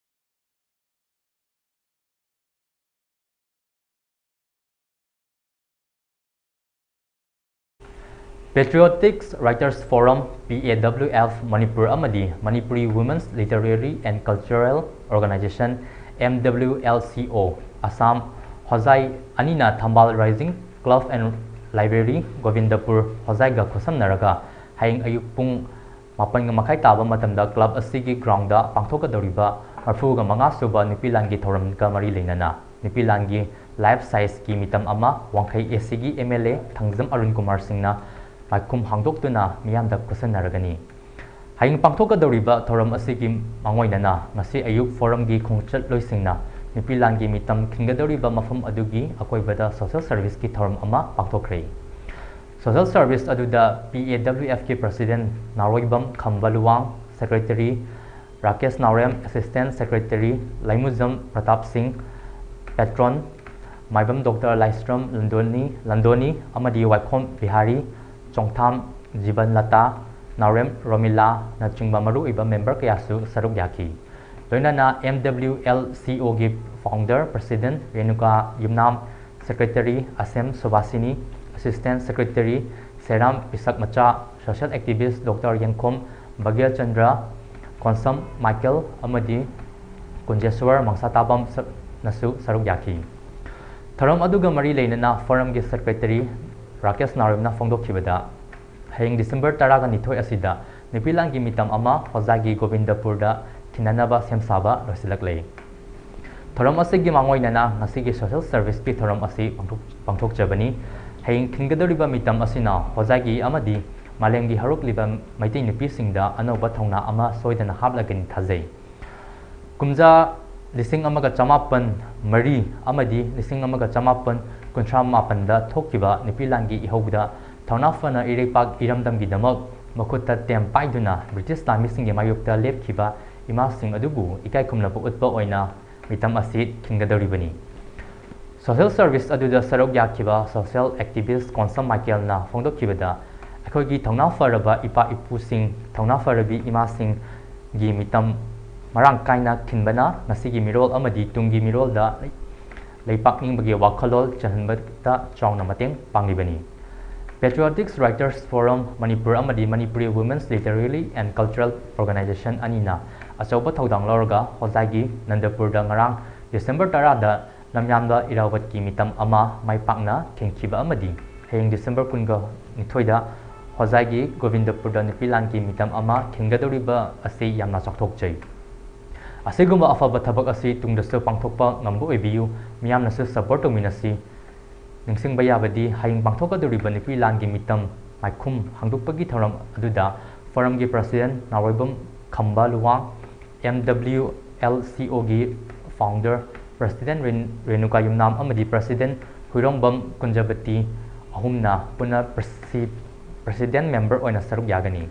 Patriotic Writers Forum, P A W F, Manipur ꯑꯃꯗꯤ Manipuri Women's Literary and Cultural Organization, M W L C O, Assam, ꯍꯣꯖꯥꯏ ꯑꯅꯤꯅ ꯊꯝꯕꯥꯜ Rising Club and Library, ꯒꯣꯕꯤꯟꯗꯄꯨꯔ, ꯍꯣꯖꯥꯏꯒ ꯈꯨꯠꯁꯝꯅꯔꯒ ꯍꯌꯦꯡ ꯑꯌꯨꯛ ꯄꯨꯡ ꯃꯥꯄꯟꯒ ꯃꯈꯥꯏ ꯇꯥꯕ ꯃꯇꯝꯗ ꯀ꯭ꯂꯕ ꯑꯁꯤꯒꯤ ꯒ꯭ꯔꯥꯎꯟꯗ ꯄꯥꯡꯊꯣꯛꯀꯗꯧꯔꯤꯕ ꯃꯔꯤꯐꯨꯒ ꯃꯉꯥ ꯁꯨꯕ ꯅꯨꯄꯤ ꯂꯥꯟꯒꯤ ꯊꯧꯔꯝꯒ ꯃꯔꯤ ꯂꯩꯅꯅ ꯅꯨꯄꯤ ꯂꯥꯟꯒꯤ ꯂꯥꯏꯐ ꯁꯥꯏꯖꯀꯤ ꯃꯤꯇꯝ ꯑꯃ ꯋꯥꯡꯈꯩ ꯑꯦ ꯁꯤꯒꯤ M L A Thangjam Arun Kumar ꯁꯤꯡꯅ ꯃꯥꯏꯈꯨꯝ ꯍꯥꯡꯗꯣꯛꯇꯨꯅ ꯃꯤꯌꯥꯝꯗ ꯈꯨꯠꯁꯟꯅꯔꯒꯅꯤ꯫ ꯍꯌꯦꯡ ꯄꯥꯡꯊꯣꯛꯀꯗꯧꯔꯤꯕ ꯊꯧꯔꯝ ꯑꯁꯤꯒꯤ ꯃꯥꯡꯑꯣꯏꯅꯅ ꯉꯁꯤ ꯑꯌꯨꯛ ꯐꯣꯔꯝꯒꯤ ꯈꯣꯡꯆꯠꯂꯣꯏꯁꯤꯡꯅ ꯅꯨꯄꯤ ꯂꯥꯟꯒꯤ ꯃꯤꯇꯝ ꯈꯤꯟꯒꯗꯧꯔꯤꯕ ꯃꯐꯝ ꯑꯗꯨꯒꯤ ꯑꯀꯣꯏꯕꯗ ꯁꯣꯁꯦꯜ ꯁꯔꯚꯤꯁꯀꯤ ꯊꯧꯔꯝ ꯑꯃ ꯄꯥꯡꯊꯣꯛꯈ꯭ꯔꯦ꯫ ꯁꯣꯁꯦꯜ ꯁꯔꯚꯤꯁ ꯑꯗꯨꯗ ꯄꯤ ꯑꯦ ꯗꯕ꯭ꯂꯤꯎ ꯑꯦꯐꯀꯤ ꯄ꯭ꯔꯁꯤꯗꯦꯟꯠ ꯅꯥꯎꯔꯣꯏꯕꯝ ꯈꯝꯕ ꯂꯨꯋꯥꯡ, ꯁꯦꯀ꯭ꯔꯦꯇꯔꯤ ꯔꯥꯀꯦꯁ ꯅꯥꯎꯔꯦꯝ, ꯑꯦꯁꯤꯁꯇꯦꯟꯠ ꯁꯦꯀ꯭ꯔꯦꯇꯔꯤ ꯂꯩꯃꯨꯖꯝ ꯄ꯭ꯔꯇꯥꯞ ꯁꯤꯡ, ꯄꯦꯇ꯭ꯔꯣꯟ ꯃꯥꯏꯕꯝ ꯗꯣꯛꯇꯔ ꯂꯥꯏꯁ꯭ꯔꯝ ꯂꯟꯗꯣꯅꯤ, ꯂꯟꯗꯣꯅꯤ ꯑꯃꯗꯤ ꯋꯥꯏꯈꯣꯝ ꯕꯤꯍꯥꯔꯤ, ꯆꯣꯡꯊꯥꯝ ꯖꯤꯕꯟꯂꯇꯥ, ꯅꯥꯎꯔꯦꯝ ꯔꯣꯃꯤꯂꯥꯅꯆꯤꯡꯕ ꯃꯔꯨꯑꯣꯏꯕ ꯃꯦꯝꯕꯔ ꯀꯌꯥꯁꯨ ꯁꯔꯨꯛ ꯌꯥꯈꯤ꯫ ꯂꯣꯏꯅꯅ ꯑꯦꯝ ꯗꯕ꯭ꯂꯤꯎ ꯑꯦꯜ ꯁꯤ ꯑꯣꯒꯤ ꯐꯥꯎꯟꯗꯔ ꯄ꯭ꯔꯁꯤꯗꯦꯟꯠ ꯔꯦꯅꯨꯀꯥ ꯌꯨꯝꯅꯥꯝ, ꯁꯦꯀ꯭ꯔꯦꯇꯔꯤ ꯑꯁꯦꯝ ꯁꯨꯕꯥꯁꯤꯅꯤ, ꯑꯦꯁꯤꯁꯇꯦꯟꯠ ꯁꯦꯀ꯭ꯔꯦꯇꯔꯤ ꯁꯦꯔꯥꯝ ꯄꯤꯁꯛ ꯃꯆꯥ, ꯁꯣꯁꯤꯌꯦꯜ ꯑꯦꯛꯇꯤꯚꯤꯁ꯭ꯠ ꯗꯣꯛꯇꯔ ꯌꯦꯡꯈꯣꯝ ꯚꯥꯒ꯭ꯌꯆꯟꯗ꯭ꯔ, ꯀꯣꯟꯁꯝ ꯃꯥꯏꯀꯦꯜ ꯑꯃꯗꯤ ꯀꯨꯟꯖꯦꯁ꯭ꯋꯔ ꯃꯪꯁꯥꯇꯥꯕꯝ ꯁ-, ꯅꯁꯨ ꯁꯔꯨꯛ ꯌꯥꯈꯤ꯫ ꯊꯧꯔꯝ ꯑꯗꯨꯒ ꯃꯔꯤ ꯂꯩꯅꯅ ꯐꯣꯔꯝꯒꯤ ꯁꯦꯀ꯭ꯔꯦꯇꯔꯤ ꯔꯥꯀꯦꯁ ꯅꯥꯎꯔꯦꯝꯅ ꯐꯣꯡꯗꯣꯛꯈꯤꯕꯗ, ꯍꯌꯦꯡ ꯗꯤꯁꯦꯝꯕꯔ ꯇꯔꯥꯒ ꯅꯤꯊꯣꯏ ꯑꯁꯤꯗ ꯅꯨꯄꯤ ꯂꯥꯟꯒꯤ ꯃꯤꯇꯝ ꯑꯃ ꯍꯣꯖꯥꯏꯒꯤ ꯒꯣꯕꯤꯟꯗꯄꯨꯔꯗ ꯈꯤꯟꯅꯅꯕ ꯁꯦꯝ ꯁꯥꯕ ꯂꯣꯏꯁꯤꯜꯂꯛꯂꯦ꯫ ꯊꯧꯔꯝ ꯑꯁꯤꯒꯤ ꯃꯥꯡꯑꯣꯏꯅꯅ ꯉꯁꯤꯒꯤ social serviceꯀꯤ ꯊꯧꯔꯝ ꯑꯁꯤ ꯄꯥꯡꯊꯣꯛ-, ꯄꯥꯡꯊꯣꯛꯆꯕꯅꯤ꯫ ꯍꯌꯦꯡ ꯈꯤꯟꯒꯗꯧꯔꯤꯕ ꯃꯤꯇꯝ ꯑꯁꯤꯅ ꯍꯣꯖꯥꯏꯒꯤ ꯑꯃꯗꯤ ꯃꯥꯂꯦꯝꯒꯤ ꯍꯧꯔꯛꯂꯤꯕ ꯃꯩꯇꯩ ꯅꯨꯄꯤꯁꯤꯡꯗ ꯑꯅꯧꯕ ꯊꯧꯅꯥ ꯑꯃ ꯁꯣꯏꯗꯅ ꯍꯥꯞꯂꯒꯅꯤ ꯊꯥꯖꯩ꯫ ꯀꯨꯝꯖꯥ ꯂꯤꯁꯤꯡ ꯑꯃꯒ ꯆꯃꯥꯄꯟ ꯃꯔꯤ ꯑꯃꯗꯤ ꯂꯤꯁꯤꯡ ꯑꯃꯒ ꯆꯃꯥꯄꯟ ꯀꯨꯟꯊ꯭ꯔꯥ ꯃꯥꯄꯟꯗ ꯊꯣꯛꯈꯤꯕ ꯅꯨꯄꯤ ꯂꯥꯟꯒꯤ ꯏꯍꯧꯗ ꯊꯧꯅꯥ ꯐꯅ ꯏꯔꯩꯄꯥꯛ ꯏꯔꯝꯗꯝꯒꯤꯗꯃꯛ ꯃꯈꯨꯠꯇ ꯇꯦꯝ ꯄꯥꯏꯗꯨꯅ ꯕ꯭ꯔꯤꯇꯤꯁ ꯂꯥꯟꯃꯤꯁꯤꯡꯒꯤ ꯃꯥꯌꯣꯛꯇ ꯂꯦꯞꯈꯤꯕ ꯏꯃꯥꯁꯤꯡ ꯑꯗꯨꯕꯨ ꯏꯀꯥꯏ ꯈꯨꯝꯅꯕ ꯎꯠꯄ ꯑꯣꯏꯅ ꯃꯤꯇꯝ ꯑꯁꯤ ꯈꯤꯟꯒꯗꯧꯔꯤꯕꯅꯤ꯫ Social service ꯑꯗꯨꯗ ꯁꯔꯨꯛ ꯌꯥꯈꯤꯕ social activist ꯀꯣꯟꯁꯝ ꯃꯥꯏꯀꯦꯜꯅ ꯐꯣꯡꯗꯣꯛꯈꯤꯕꯗ, ꯑꯩꯈꯣꯏꯒꯤ ꯊꯧꯅꯥ ꯐꯔꯕ ꯏꯄꯥ ꯏꯄꯨꯁꯤꯡ, ꯊꯧꯅꯥ ꯐꯔꯕꯤ ꯏꯃꯥꯁꯤꯡꯒꯤ ꯃꯤꯇꯝ ꯃꯔꯥꯡ ꯀꯥꯏꯅ ꯈꯤꯟꯕꯅ ꯉꯁꯤꯒꯤ ꯃꯤꯔꯣꯜ ꯑꯃꯗꯤ ꯇꯨꯡꯒꯤ ꯃꯤꯔꯣꯜꯗ ꯂꯩꯄꯥꯛ ꯅꯤꯡꯕꯒꯤ ꯋꯥꯈꯜꯂꯣꯟ ꯆꯦꯜꯍꯟꯕꯗ ꯆꯥꯎꯅ ꯃꯇꯦꯡ ꯄꯥꯡꯂꯤꯕꯅꯤ꯫ Patriotic Writers Forum ꯃꯅꯤꯄꯨꯔ ꯑꯃꯗꯤ Manipuri Women's Literary and Cultural Organization ꯑꯅꯤꯅ ꯑꯆꯧꯕ ꯊꯧꯗꯥꯡ ꯂꯧꯔꯒ ꯍꯣꯖꯥꯏꯒꯤ ꯅꯟꯗꯄꯨꯔꯗ ꯉꯔꯥꯡ ꯗꯤꯁꯦꯝꯕꯔ ꯇꯔꯥꯗ ꯂꯝꯌꯥꯟꯕ ꯏꯔꯥꯕꯠꯀꯤ ꯃꯤꯇꯝ ꯑꯃ ꯃꯥꯏ ꯄꯥꯛꯅ ꯈꯤꯟꯈꯤꯕ ꯑꯃꯗꯤ ꯍꯌꯦꯡ ꯗꯤꯁꯦꯝꯕꯔ ꯀꯨꯟꯒ ꯅꯤꯊꯣꯏꯗ ꯍꯣꯖꯥꯏꯒꯤ ꯒꯣꯕꯤꯟꯗꯄꯨꯔꯗ ꯅꯨꯄꯤ ꯂꯥꯟꯒꯤ ꯃꯤꯇꯝ ꯑꯃ ꯈꯤꯟꯒꯗꯧꯔꯤꯕ ꯑꯁꯤ ꯌꯥꯝꯅ ꯆꯥꯎꯊꯣꯛꯆꯩ꯫ ꯑꯁꯤꯒꯨꯝꯕ ꯑꯐꯕ ꯊꯕꯛ ꯑꯁꯤ ꯇꯨꯡꯗꯁꯨ ꯄꯥꯡꯊꯣꯛꯄ ꯉꯝꯕ ꯑꯣꯏꯕꯤꯌꯨ꯫ ꯃꯤꯌꯥꯝꯅꯁꯨ support ꯇꯧꯃꯤꯟꯅꯁꯤ꯫ ꯅꯤꯡꯁꯤꯡꯕ ꯌꯥꯕꯗꯤ, ꯍꯌꯦꯡ ꯄꯥꯡꯊꯣꯛꯀꯗꯧꯔꯤꯕ ꯅꯨꯄꯤ ꯂꯥꯟꯒꯤ ꯃꯤꯇꯝ ꯃꯥꯏꯈꯨꯝ ꯍꯥꯡꯗꯣꯛꯄꯒꯤ ꯊꯧꯔꯝ ꯑꯗꯨꯗ Forumꯒꯤ President ꯅꯥꯎꯔꯣꯏꯕꯝ ꯈꯝꯕ Luwang, M W L C Oꯒꯤ Founder President ꯔꯦꯟ-, ꯔꯦꯅꯨꯀꯥ ꯌꯨꯝꯅꯥꯝ ꯑꯃꯗꯤ President ꯍꯨꯏꯔꯣꯡꯕꯝ ꯀꯨꯟꯖꯕꯇꯤ ꯑꯍꯨꯝꯅ ꯄꯨꯟꯅ presi-, President Member ꯑꯣꯏꯅ ꯁꯔꯨꯛ ꯌꯥꯒꯅꯤ꯫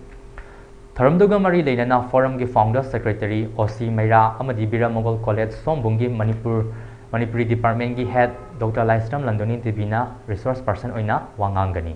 ꯊꯧꯔꯝꯗꯨꯒ ꯃꯔꯤ ꯂꯩꯅꯅ Forumꯒꯤ Founder Secretary O C ꯃꯩꯔꯥ ꯑꯃꯗꯤ ꯕꯤꯔ ꯃꯣꯒꯣꯜ College ꯁꯣꯝꯕꯨꯡꯒꯤ Manipur, Manipuri Departmentꯀꯤ Head Doctor ꯂꯥꯏꯁ꯭ꯔꯝ ꯂꯟꯗꯣꯅꯤ ꯗꯦꯕꯤꯅ resource person ꯑꯣꯏꯅ ꯋꯥ ꯉꯥꯡꯒꯅꯤ꯫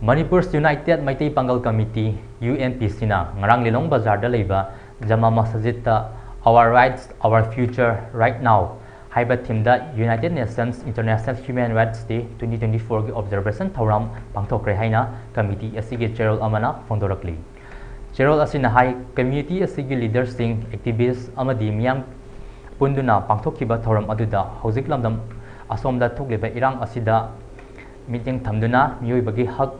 Manipur's United Meitei Pangal Committee, U M P Cꯅ ꯉꯔꯥꯡ ꯂꯤꯂꯣꯡ ꯕꯖꯥꯔꯗ ꯂꯩꯕ ꯖꯃꯥ ꯃꯁꯖꯤꯗꯇ Our Rights, Our Future, Right Now ꯍꯥꯏꯕ themeꯗ United Nations International Human Rights Day twenty twenty-fourꯒꯤ observation ꯊꯧꯔꯝ ꯄꯥꯡꯊꯣꯛꯈ꯭ꯔꯦ ꯍꯥꯏꯅ committee ꯑꯁꯤꯒꯤ chairman ꯑꯃꯅ ꯐꯣꯡꯗꯣꯔꯛꯂꯤ꯫ Chairman ꯑꯁꯤꯅ ꯍꯥꯏ, community ꯑꯁꯤꯒꯤ leaderꯁꯤꯡ, activist ꯑꯃꯗꯤ ꯃꯤꯌꯥꯝ ꯄꯨꯟꯗꯨꯅ ꯄꯥꯡꯊꯣꯛꯈꯤꯕ ꯊꯧꯔꯝ ꯑꯗꯨꯗ ꯍꯧꯖꯤꯛ ꯂꯝꯗꯝ ꯑꯁꯣꯝꯗ ꯊꯣꯛꯂꯤꯕ ꯏꯔꯥꯡ ꯑꯁꯤꯗ ꯃꯤꯠꯌꯦꯡ ꯊꯝꯗꯨꯅ ꯃꯤꯑꯣꯏꯕꯒꯤ ꯍꯛ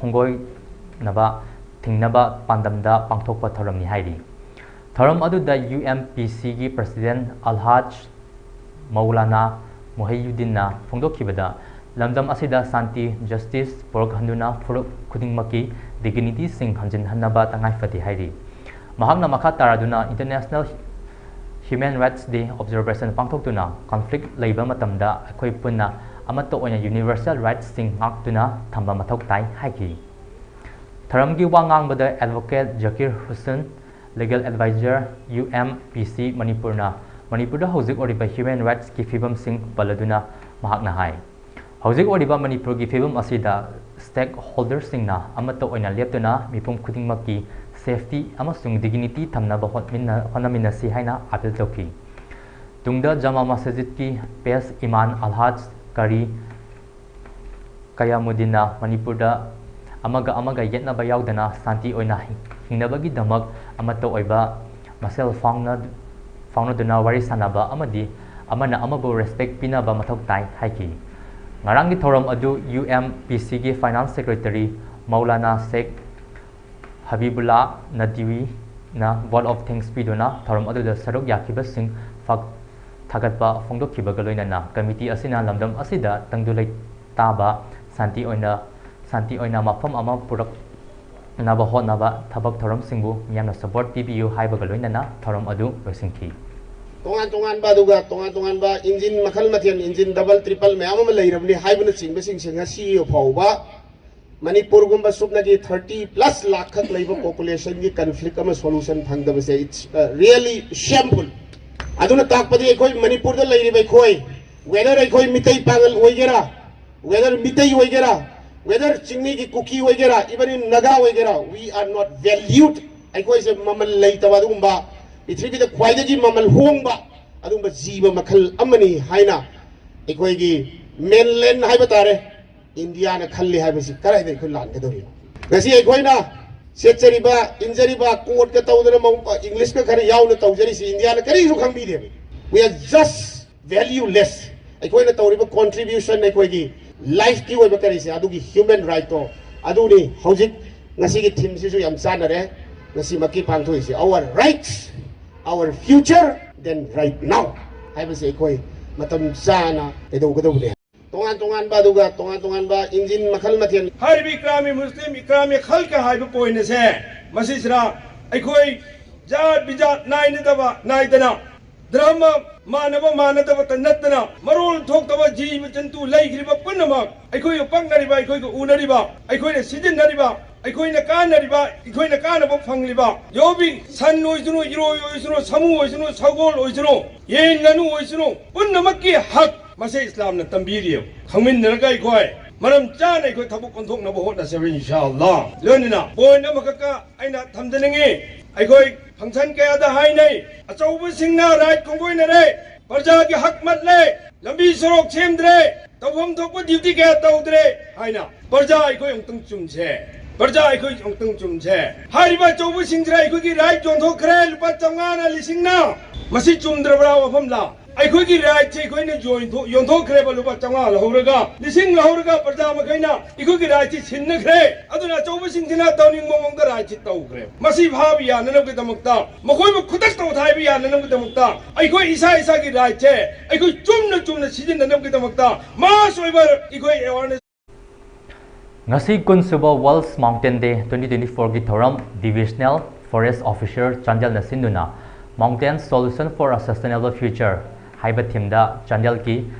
ꯈꯣꯡꯒꯣꯏꯅꯕ ꯊꯤꯡꯅꯕ ꯄꯥꯟꯗꯝꯗ ꯄꯥꯡꯊꯣꯛꯄ ꯊꯧꯔꯝꯅꯤ ꯍꯥꯏꯔꯤ꯫ ꯊꯧꯔꯝ ꯑꯗꯨꯗ U M P Cꯒꯤ president Alhaj Maulana Muhyiddinꯅ ꯐꯣꯡꯗꯣꯛꯈꯤꯕꯗ, ꯂꯝꯗꯝ ꯑꯁꯤꯗ ꯁꯥꯟꯇꯤ, justice ꯄꯨꯔꯛꯍꯟꯗꯨꯅ ꯐꯨꯔꯨꯞ ꯈꯨꯗꯤꯡꯃꯛꯀꯤ dignityꯁꯤꯡ ꯍꯟꯖꯤꯟꯍꯟꯅꯕ ꯇꯉꯥꯏꯐꯗꯦ ꯍꯥꯏꯔꯤ꯫ ꯃꯍꯥꯛꯅ ꯃꯈꯥ ꯇꯥꯔꯗꯨꯅ International Human Rights Day observation ꯄꯥꯡꯊꯣꯛꯇꯨꯅ conflict ꯂꯩꯕ ꯃꯇꯝꯗ ꯑꯩꯈꯣꯏ ꯄꯨꯟꯅ ꯑꯃꯠꯇ ꯑꯣꯏꯅ universal rightsꯁꯤꯡ ꯉꯥꯛꯇꯨꯅ ꯊꯝꯕ ꯃꯊꯧ ꯇꯥꯏ ꯍꯥꯏꯈꯤ꯫ ꯊꯧꯔꯝꯒꯤ ꯋꯥ ꯉꯥꯡꯕꯗ advocate Zakir Hussain, legal advisor, U M P C ꯃꯅꯤꯄꯨꯔꯅ ꯃꯅꯤꯄꯨꯔꯗ ꯍꯧꯖꯤꯛ ꯑꯣꯏꯔꯤꯕ human rightsꯀꯤ ꯐꯤꯕꯝꯁꯤꯡ ꯄꯜꯂꯗꯨꯅ ꯃꯍꯥꯛꯅ ꯍꯥꯏ, ꯍꯧꯖꯤꯛ ꯑꯣꯏꯔꯤꯕ ꯃꯅꯤꯄꯨꯔꯒꯤ ꯐꯤꯕꯝ ꯑꯁꯤꯗ stakeholderꯁꯤꯡꯅ ꯑꯃꯠꯇ ꯑꯣꯏꯅ ꯂꯦꯞꯇꯨꯅ ꯃꯤꯄꯨꯝ ꯈꯨꯗꯤꯡꯃꯛꯀꯤ safety ꯑꯃꯁꯨꯡ dignity ꯊꯝꯅꯕ ꯍꯣꯠꯃꯤꯟꯅ-, ꯍꯣꯠꯅꯃꯤꯟꯅꯁꯤ ꯍꯥꯏꯅ appeal ꯇꯧꯈꯤ꯫ ꯇꯨꯡꯗ ꯖꯃꯥ ꯃꯁꯖꯤꯗꯀꯤ page Imam Alhaj Qari Qayamuddinꯅ ꯃꯅꯤꯄꯨꯔꯗ ꯑꯃꯒ ꯑꯃꯒ ꯌꯦꯠꯅꯕ ꯌꯥꯎꯗꯅ ꯁꯥꯟꯇꯤ ꯑꯣꯏꯅ ꯍꯤꯡꯅꯕꯒꯤꯗꯃꯛ ꯑꯃꯠꯇ ꯑꯣꯏꯕ ꯃꯁꯦꯜ ꯐꯥꯎꯅ-, ꯐꯥꯎꯅꯗꯨꯅ ꯋꯥꯔꯤ ꯁꯥꯅꯕ ꯑꯃꯗꯤ ꯑꯃꯅ ꯑꯃꯕꯨ respect ꯄꯤꯅꯕ ꯃꯊꯧ ꯇꯥꯏ ꯍꯥꯏꯈꯤ꯫ ꯉꯔꯥꯡꯒꯤ ꯊꯧꯔꯝ ꯑꯗꯨ U M P Cꯒꯤ Finance Secretary Maulana Sheikh ꯍꯕꯤꯕꯨꯜꯂꯥ ꯅꯗꯋꯤꯅ vote of thanks ꯄꯤꯗꯨꯅ ꯊꯧꯔꯝ ꯑꯗꯨꯗ ꯁꯔꯨꯛ ꯌꯥꯈꯤꯕꯁꯤꯡ ꯐꯛ ꯊꯥꯒꯠꯄ ꯐꯣꯡꯗꯣꯛꯈꯤꯕꯒ ꯂꯣꯏꯅꯅ committee ꯑꯁꯤꯅ ꯂꯝꯗꯝ ꯑꯁꯤꯗ ꯇꯪꯗꯨ ꯂꯩꯇꯥꯕ ꯁꯥꯟꯇꯤ ꯑꯣꯏꯅ, ꯁꯥꯟꯇꯤ ꯑꯣꯏꯅ ꯃꯐꯝ ꯑꯃ ꯄꯨꯔꯛꯅꯕ ꯍꯣꯠꯅꯕ ꯊꯕꯛ ꯊꯧꯔꯝꯁꯤꯡꯕꯨ ꯃꯤꯌꯥꯝꯅ support ꯄꯤꯕꯤꯌꯨ ꯍꯥꯏꯕꯒ ꯂꯣꯏꯅꯅ ꯊꯧꯔꯝ ꯑꯗꯨ ꯂꯣꯏꯁꯤꯟꯈꯤ꯫ ꯇꯣꯉꯥꯟ ꯇꯣꯉꯥꯟꯕ, ꯑꯗꯨꯒ ꯇꯣꯉꯥꯟ ꯇꯣꯉꯥꯟꯕ engine ꯃꯈꯜ ꯃꯊꯦꯜ, engine double triple ꯃꯌꯥꯝ ꯑꯃ ꯂꯩꯔꯕꯅꯤ ꯍꯥꯏꯕꯅꯆꯤꯡꯕꯁꯤꯡꯁꯦ ꯉꯁꯤ ꯐꯥꯎꯕ ꯃꯅꯤꯄꯨꯔꯒꯨꯝꯕ ꯁꯨꯞꯅꯒꯤ thirty plus ꯂꯥꯈ ꯈꯛ ꯂꯩꯕ populationꯒꯤ conflict ꯑꯃ solution ꯐꯪꯗꯕꯁꯦ, it's, uh, really shameful꯫ ꯑꯗꯨꯅ ꯇꯥꯛꯄꯗꯤ ꯑꯩꯈꯣꯏ ꯃꯅꯤꯄꯨꯔꯗ ꯂꯩꯔꯤꯕ ꯑꯩꯈꯣꯏ, whether ꯑꯩꯈꯣꯏ ꯃꯤꯇꯩ ꯄꯥꯉꯜ ꯑꯣꯏꯒꯦꯔꯥ, whether ꯃꯤꯇꯩ ꯑꯣꯏꯒꯦꯔꯥ, Whether ꯆꯤꯡꯃꯤꯒꯤ ꯀꯨꯀꯤ ꯑꯣꯏꯒꯦꯔꯥ, even in Naga ꯑꯣꯏꯒꯦꯔꯥ, we are not valued. ꯑꯩꯈꯣꯏꯁꯦ ꯃꯃꯜ ꯂꯩꯇꯕ ꯑꯗꯨꯒꯨꯝꯕ, ꯄ꯭ꯔꯤꯊꯤꯕꯤꯗ ꯈ꯭ꯋꯥꯏꯗꯒꯤ ꯃꯃꯜ ꯍꯣꯡꯕ ꯑꯗꯨꯒꯨꯝꯕ ꯖꯤꯕ ꯃꯈꯜ ꯑꯃꯅꯤ ꯍꯥꯏꯅ ꯑꯩꯈꯣꯏꯒꯤ mainland ꯍꯥꯏꯕ ꯇꯥꯔꯦ, ꯏꯟꯗꯤꯌꯥꯅ ꯈꯜꯂꯤ ꯍꯥꯏꯕꯁꯤ ꯀꯗꯥꯏꯗ ꯑꯩꯈꯣꯏ ꯂꯥꯟꯒꯗꯧꯔꯤꯅꯣ? ꯉꯁꯤ ꯑꯩꯈꯣꯏꯅ ꯁꯦꯠꯆꯔꯤꯕ, ꯏꯟꯖꯔꯤꯕ, ꯀꯣꯠꯀ ꯇꯧꯗꯅ ꯃꯧ-, ꯏꯪꯂꯤꯁꯀ ꯈꯔ ꯌꯥꯎꯅ ꯇꯧꯖꯔꯤꯁꯤ ꯏꯟꯗꯤꯌꯥꯅ ꯀꯔꯤꯁꯨ ꯈꯪꯕꯤꯗꯦꯕ꯫ We are just valueless. ꯑꯩꯈꯣꯏꯅ ꯇꯧꯔꯤꯕ contribution, ꯑꯩꯈꯣꯏꯒꯤ lifeꯀꯤ ꯑꯣꯏꯕ ꯀꯔꯤꯁꯦ, ꯑꯗꯨꯒꯤ human rightꯇꯣ, ꯑꯗꯨꯅꯤ ꯍꯧꯖꯤꯛ ꯉꯁꯤꯒꯤ themeꯁꯤꯁꯨ ꯌꯥꯝ ꯆꯥꯟꯅꯔꯦ꯫ ꯉꯁꯤꯃꯛꯀꯤ ꯄꯥꯡꯊꯣꯛꯏꯁꯤ, our rights, our future, then right now ꯍꯥꯏꯕꯁꯦ ꯑꯩꯈꯣꯏ ꯃꯇꯝ ꯆꯥꯅ ꯀꯩꯗꯧꯒꯗꯧꯕꯅꯦ꯫ ꯇꯣꯉꯥꯟ ꯇꯣꯉꯥꯟꯕ, ꯑꯗꯨꯒ ꯇꯣꯉꯥꯟ ꯇꯣꯉꯥꯟꯕ engine ꯃꯈꯜ ꯃꯊꯦꯜ꯫ ꯍꯥꯏꯔꯤꯕ ꯏꯀ꯭ꯔꯥꯃꯤ ꯃꯨꯁꯂꯤꯝ, ꯏꯀ꯭ꯔꯥꯃꯤ ꯈꯜꯀ ꯍꯥꯏꯕ point ꯑꯁꯦ, ꯃꯁꯤꯁꯤꯗ ꯑꯩꯈꯣꯏ ꯖꯥꯠ ꯕꯤꯖꯥꯠ ꯅꯥꯏꯅꯗꯕ, ꯅꯥꯏꯗꯅ, ꯙꯔꯃ ꯃꯥꯟꯅꯕ ꯃꯥꯟꯅꯗꯕꯇ ꯅꯠꯇꯅ, ꯃꯔꯣꯜ ꯊꯣꯛꯇꯕ ꯖꯤꯕ ꯖꯟꯇꯨ ꯂꯩꯈ꯭ꯔꯤꯕ ꯄꯨꯝꯅꯃꯛ, ꯑꯩꯈꯣꯏꯒ ꯄꯛꯅꯔꯤꯕ, ꯑꯩꯈꯣꯏꯒ ꯎꯅꯔꯤꯕ, ꯑꯩꯈꯣꯏꯅ ꯁꯤꯖꯤꯟꯅꯔꯤꯕ, ꯑꯩꯈꯣꯏꯅ ꯀꯥꯟꯅꯔꯤꯕ, ꯑꯩꯈꯣꯏꯅ ꯀꯥꯟꯅꯕ ꯐꯪꯂꯤꯕ, ꯌꯣꯕꯤ, ꯁꯟ ꯑꯣꯏꯁꯅꯨ, ꯏꯔꯣꯏ ꯑꯣꯏꯁꯅꯨ, ꯁꯥꯃꯨ ꯑꯣꯏꯁꯅꯨ, ꯁꯒꯣꯜ ꯑꯣꯏꯁꯅꯨ, ꯌꯦꯟ ꯉꯥꯅꯨ ꯑꯣꯏꯁꯅꯨ, ꯄꯨꯝꯅꯃꯛꯀꯤ ꯍꯛ ꯃꯁꯦ ꯏꯁꯂꯥꯝꯅ ꯇꯝꯕꯤꯔꯤꯑꯕ꯫ ꯈꯪꯃꯤꯟꯅꯔꯒ ꯑꯩꯈꯣꯏ ꯃꯔꯝ ꯆꯥꯅ ꯑꯩꯈꯣꯏ ꯊꯕꯛ ꯑꯣꯟꯊꯣꯛꯅꯕ ꯍꯣꯠꯅꯁꯦꯕ, ꯏꯟꯁꯥ ꯑꯜꯂꯥ꯫ ꯂꯣꯏꯅꯅ point ꯑꯃꯈꯛꯀ ꯑꯩꯅ ꯊꯝꯖꯅꯤꯡꯉꯤ꯫ ꯑꯩꯈꯣꯏ function ꯀꯌꯥꯗ ꯍꯥꯏꯅꯩ, ꯑꯆꯧꯕꯁꯤꯡꯅ right ꯈꯣꯡꯒꯣꯏꯅꯔꯦ, ꯄ꯭ꯔꯖꯥꯒꯤ ꯍꯛ ꯃꯠꯂꯦ, ꯂꯝꯕꯤ ꯁꯣꯔꯣꯛ ꯁꯦꯝꯗ꯭ꯔꯦ, ꯇꯧꯐꯝ ꯊꯣꯛꯄ duty ꯀꯌꯥ ꯇꯧꯗ꯭ꯔꯦ ꯍꯥꯏꯅ꯫ ꯄ꯭ꯔꯖꯥ ꯑꯩꯈꯣꯏ ꯑꯃꯨꯛꯇꯪ ꯆꯨꯝꯁꯦ, ꯄ꯭ꯔꯖꯥ ꯑꯩꯈꯣꯏ ꯑꯃꯨꯛꯇꯪ ꯆꯨꯝꯁꯦ꯫ ꯍꯥꯏꯔꯤꯕ ꯑꯆꯧꯕꯁꯤꯡꯁꯤꯅ ꯑꯩꯈꯣꯏꯒꯤ right ꯌꯣꯟꯊꯣꯛꯈ꯭ꯔꯦ ꯂꯨꯄꯥ ꯆꯥꯝꯃꯉꯥꯅ, ꯂꯤꯁꯤꯡꯅ꯫ ꯃꯁꯤ ꯆꯨꯝꯗ꯭ꯔꯕ꯭ꯔꯥ ꯋꯥꯐꯝꯂꯥ? ꯑꯩꯈꯣꯏꯒꯤ rightꯁꯦ ꯑꯩꯈꯣꯏꯅ ꯌꯣꯟꯊꯣꯛ-, ꯌꯣꯟꯊꯣꯛꯈ꯭ꯔꯦꯕ, ꯂꯨꯄꯥ ꯆꯥꯝꯃꯉꯥ ꯂꯧꯍꯧꯔꯒ, ꯂꯤꯁꯤꯡ ꯂꯧꯍꯧꯔꯒ ꯄ꯭ꯔꯖꯥ ꯃꯈꯩꯅ ꯑꯩꯈꯣꯏꯒꯤ rightꯁꯤ ꯁꯤꯟꯅꯈ꯭ꯔꯦ꯫ ꯑꯗꯨꯅ ꯑꯆꯧꯕꯁꯤꯡꯁꯤꯅ ꯇꯧꯅꯤꯡꯕ ꯃꯑꯣꯡꯗ rightꯁꯤ ꯇꯧꯈ꯭ꯔꯦ꯫ ꯃꯁꯤ ꯐꯥꯕ ꯌꯥꯅꯅꯕꯒꯤꯗꯃꯛꯇ, ꯃꯈꯣꯏꯕꯨ ꯈꯨꯗꯛꯇ ꯑꯣꯊꯥꯏꯕ ꯌꯥꯅꯅꯕꯒꯤꯗꯃꯛꯇ, ꯑꯩꯈꯣꯏ ꯏꯁꯥ ꯏꯁꯥꯒꯤ rightꯁꯦ ꯑꯩꯈꯣꯏ ꯆꯨꯝꯅ ꯆꯨꯝꯅ ꯁꯤꯖꯤꯟꯅꯅꯕꯒꯤꯗꯃꯛꯇ mass ꯑꯣꯏꯕ ꯑꯩꯈꯣꯏ awareness ꯉꯁꯤ ꯀꯨꯟꯁꯨꯕ World's Mountain Day twenty twenty fourꯒꯤ ꯊꯧꯔꯝ Divisional Forest Officer ꯆꯥꯟꯗꯦꯜꯅ ꯁꯤꯟꯗꯨꯅ Mountain Solution for a Sustainable Future ꯍꯥꯏꯕ themeꯗ ꯆꯥꯟꯗꯦꯜꯒꯤ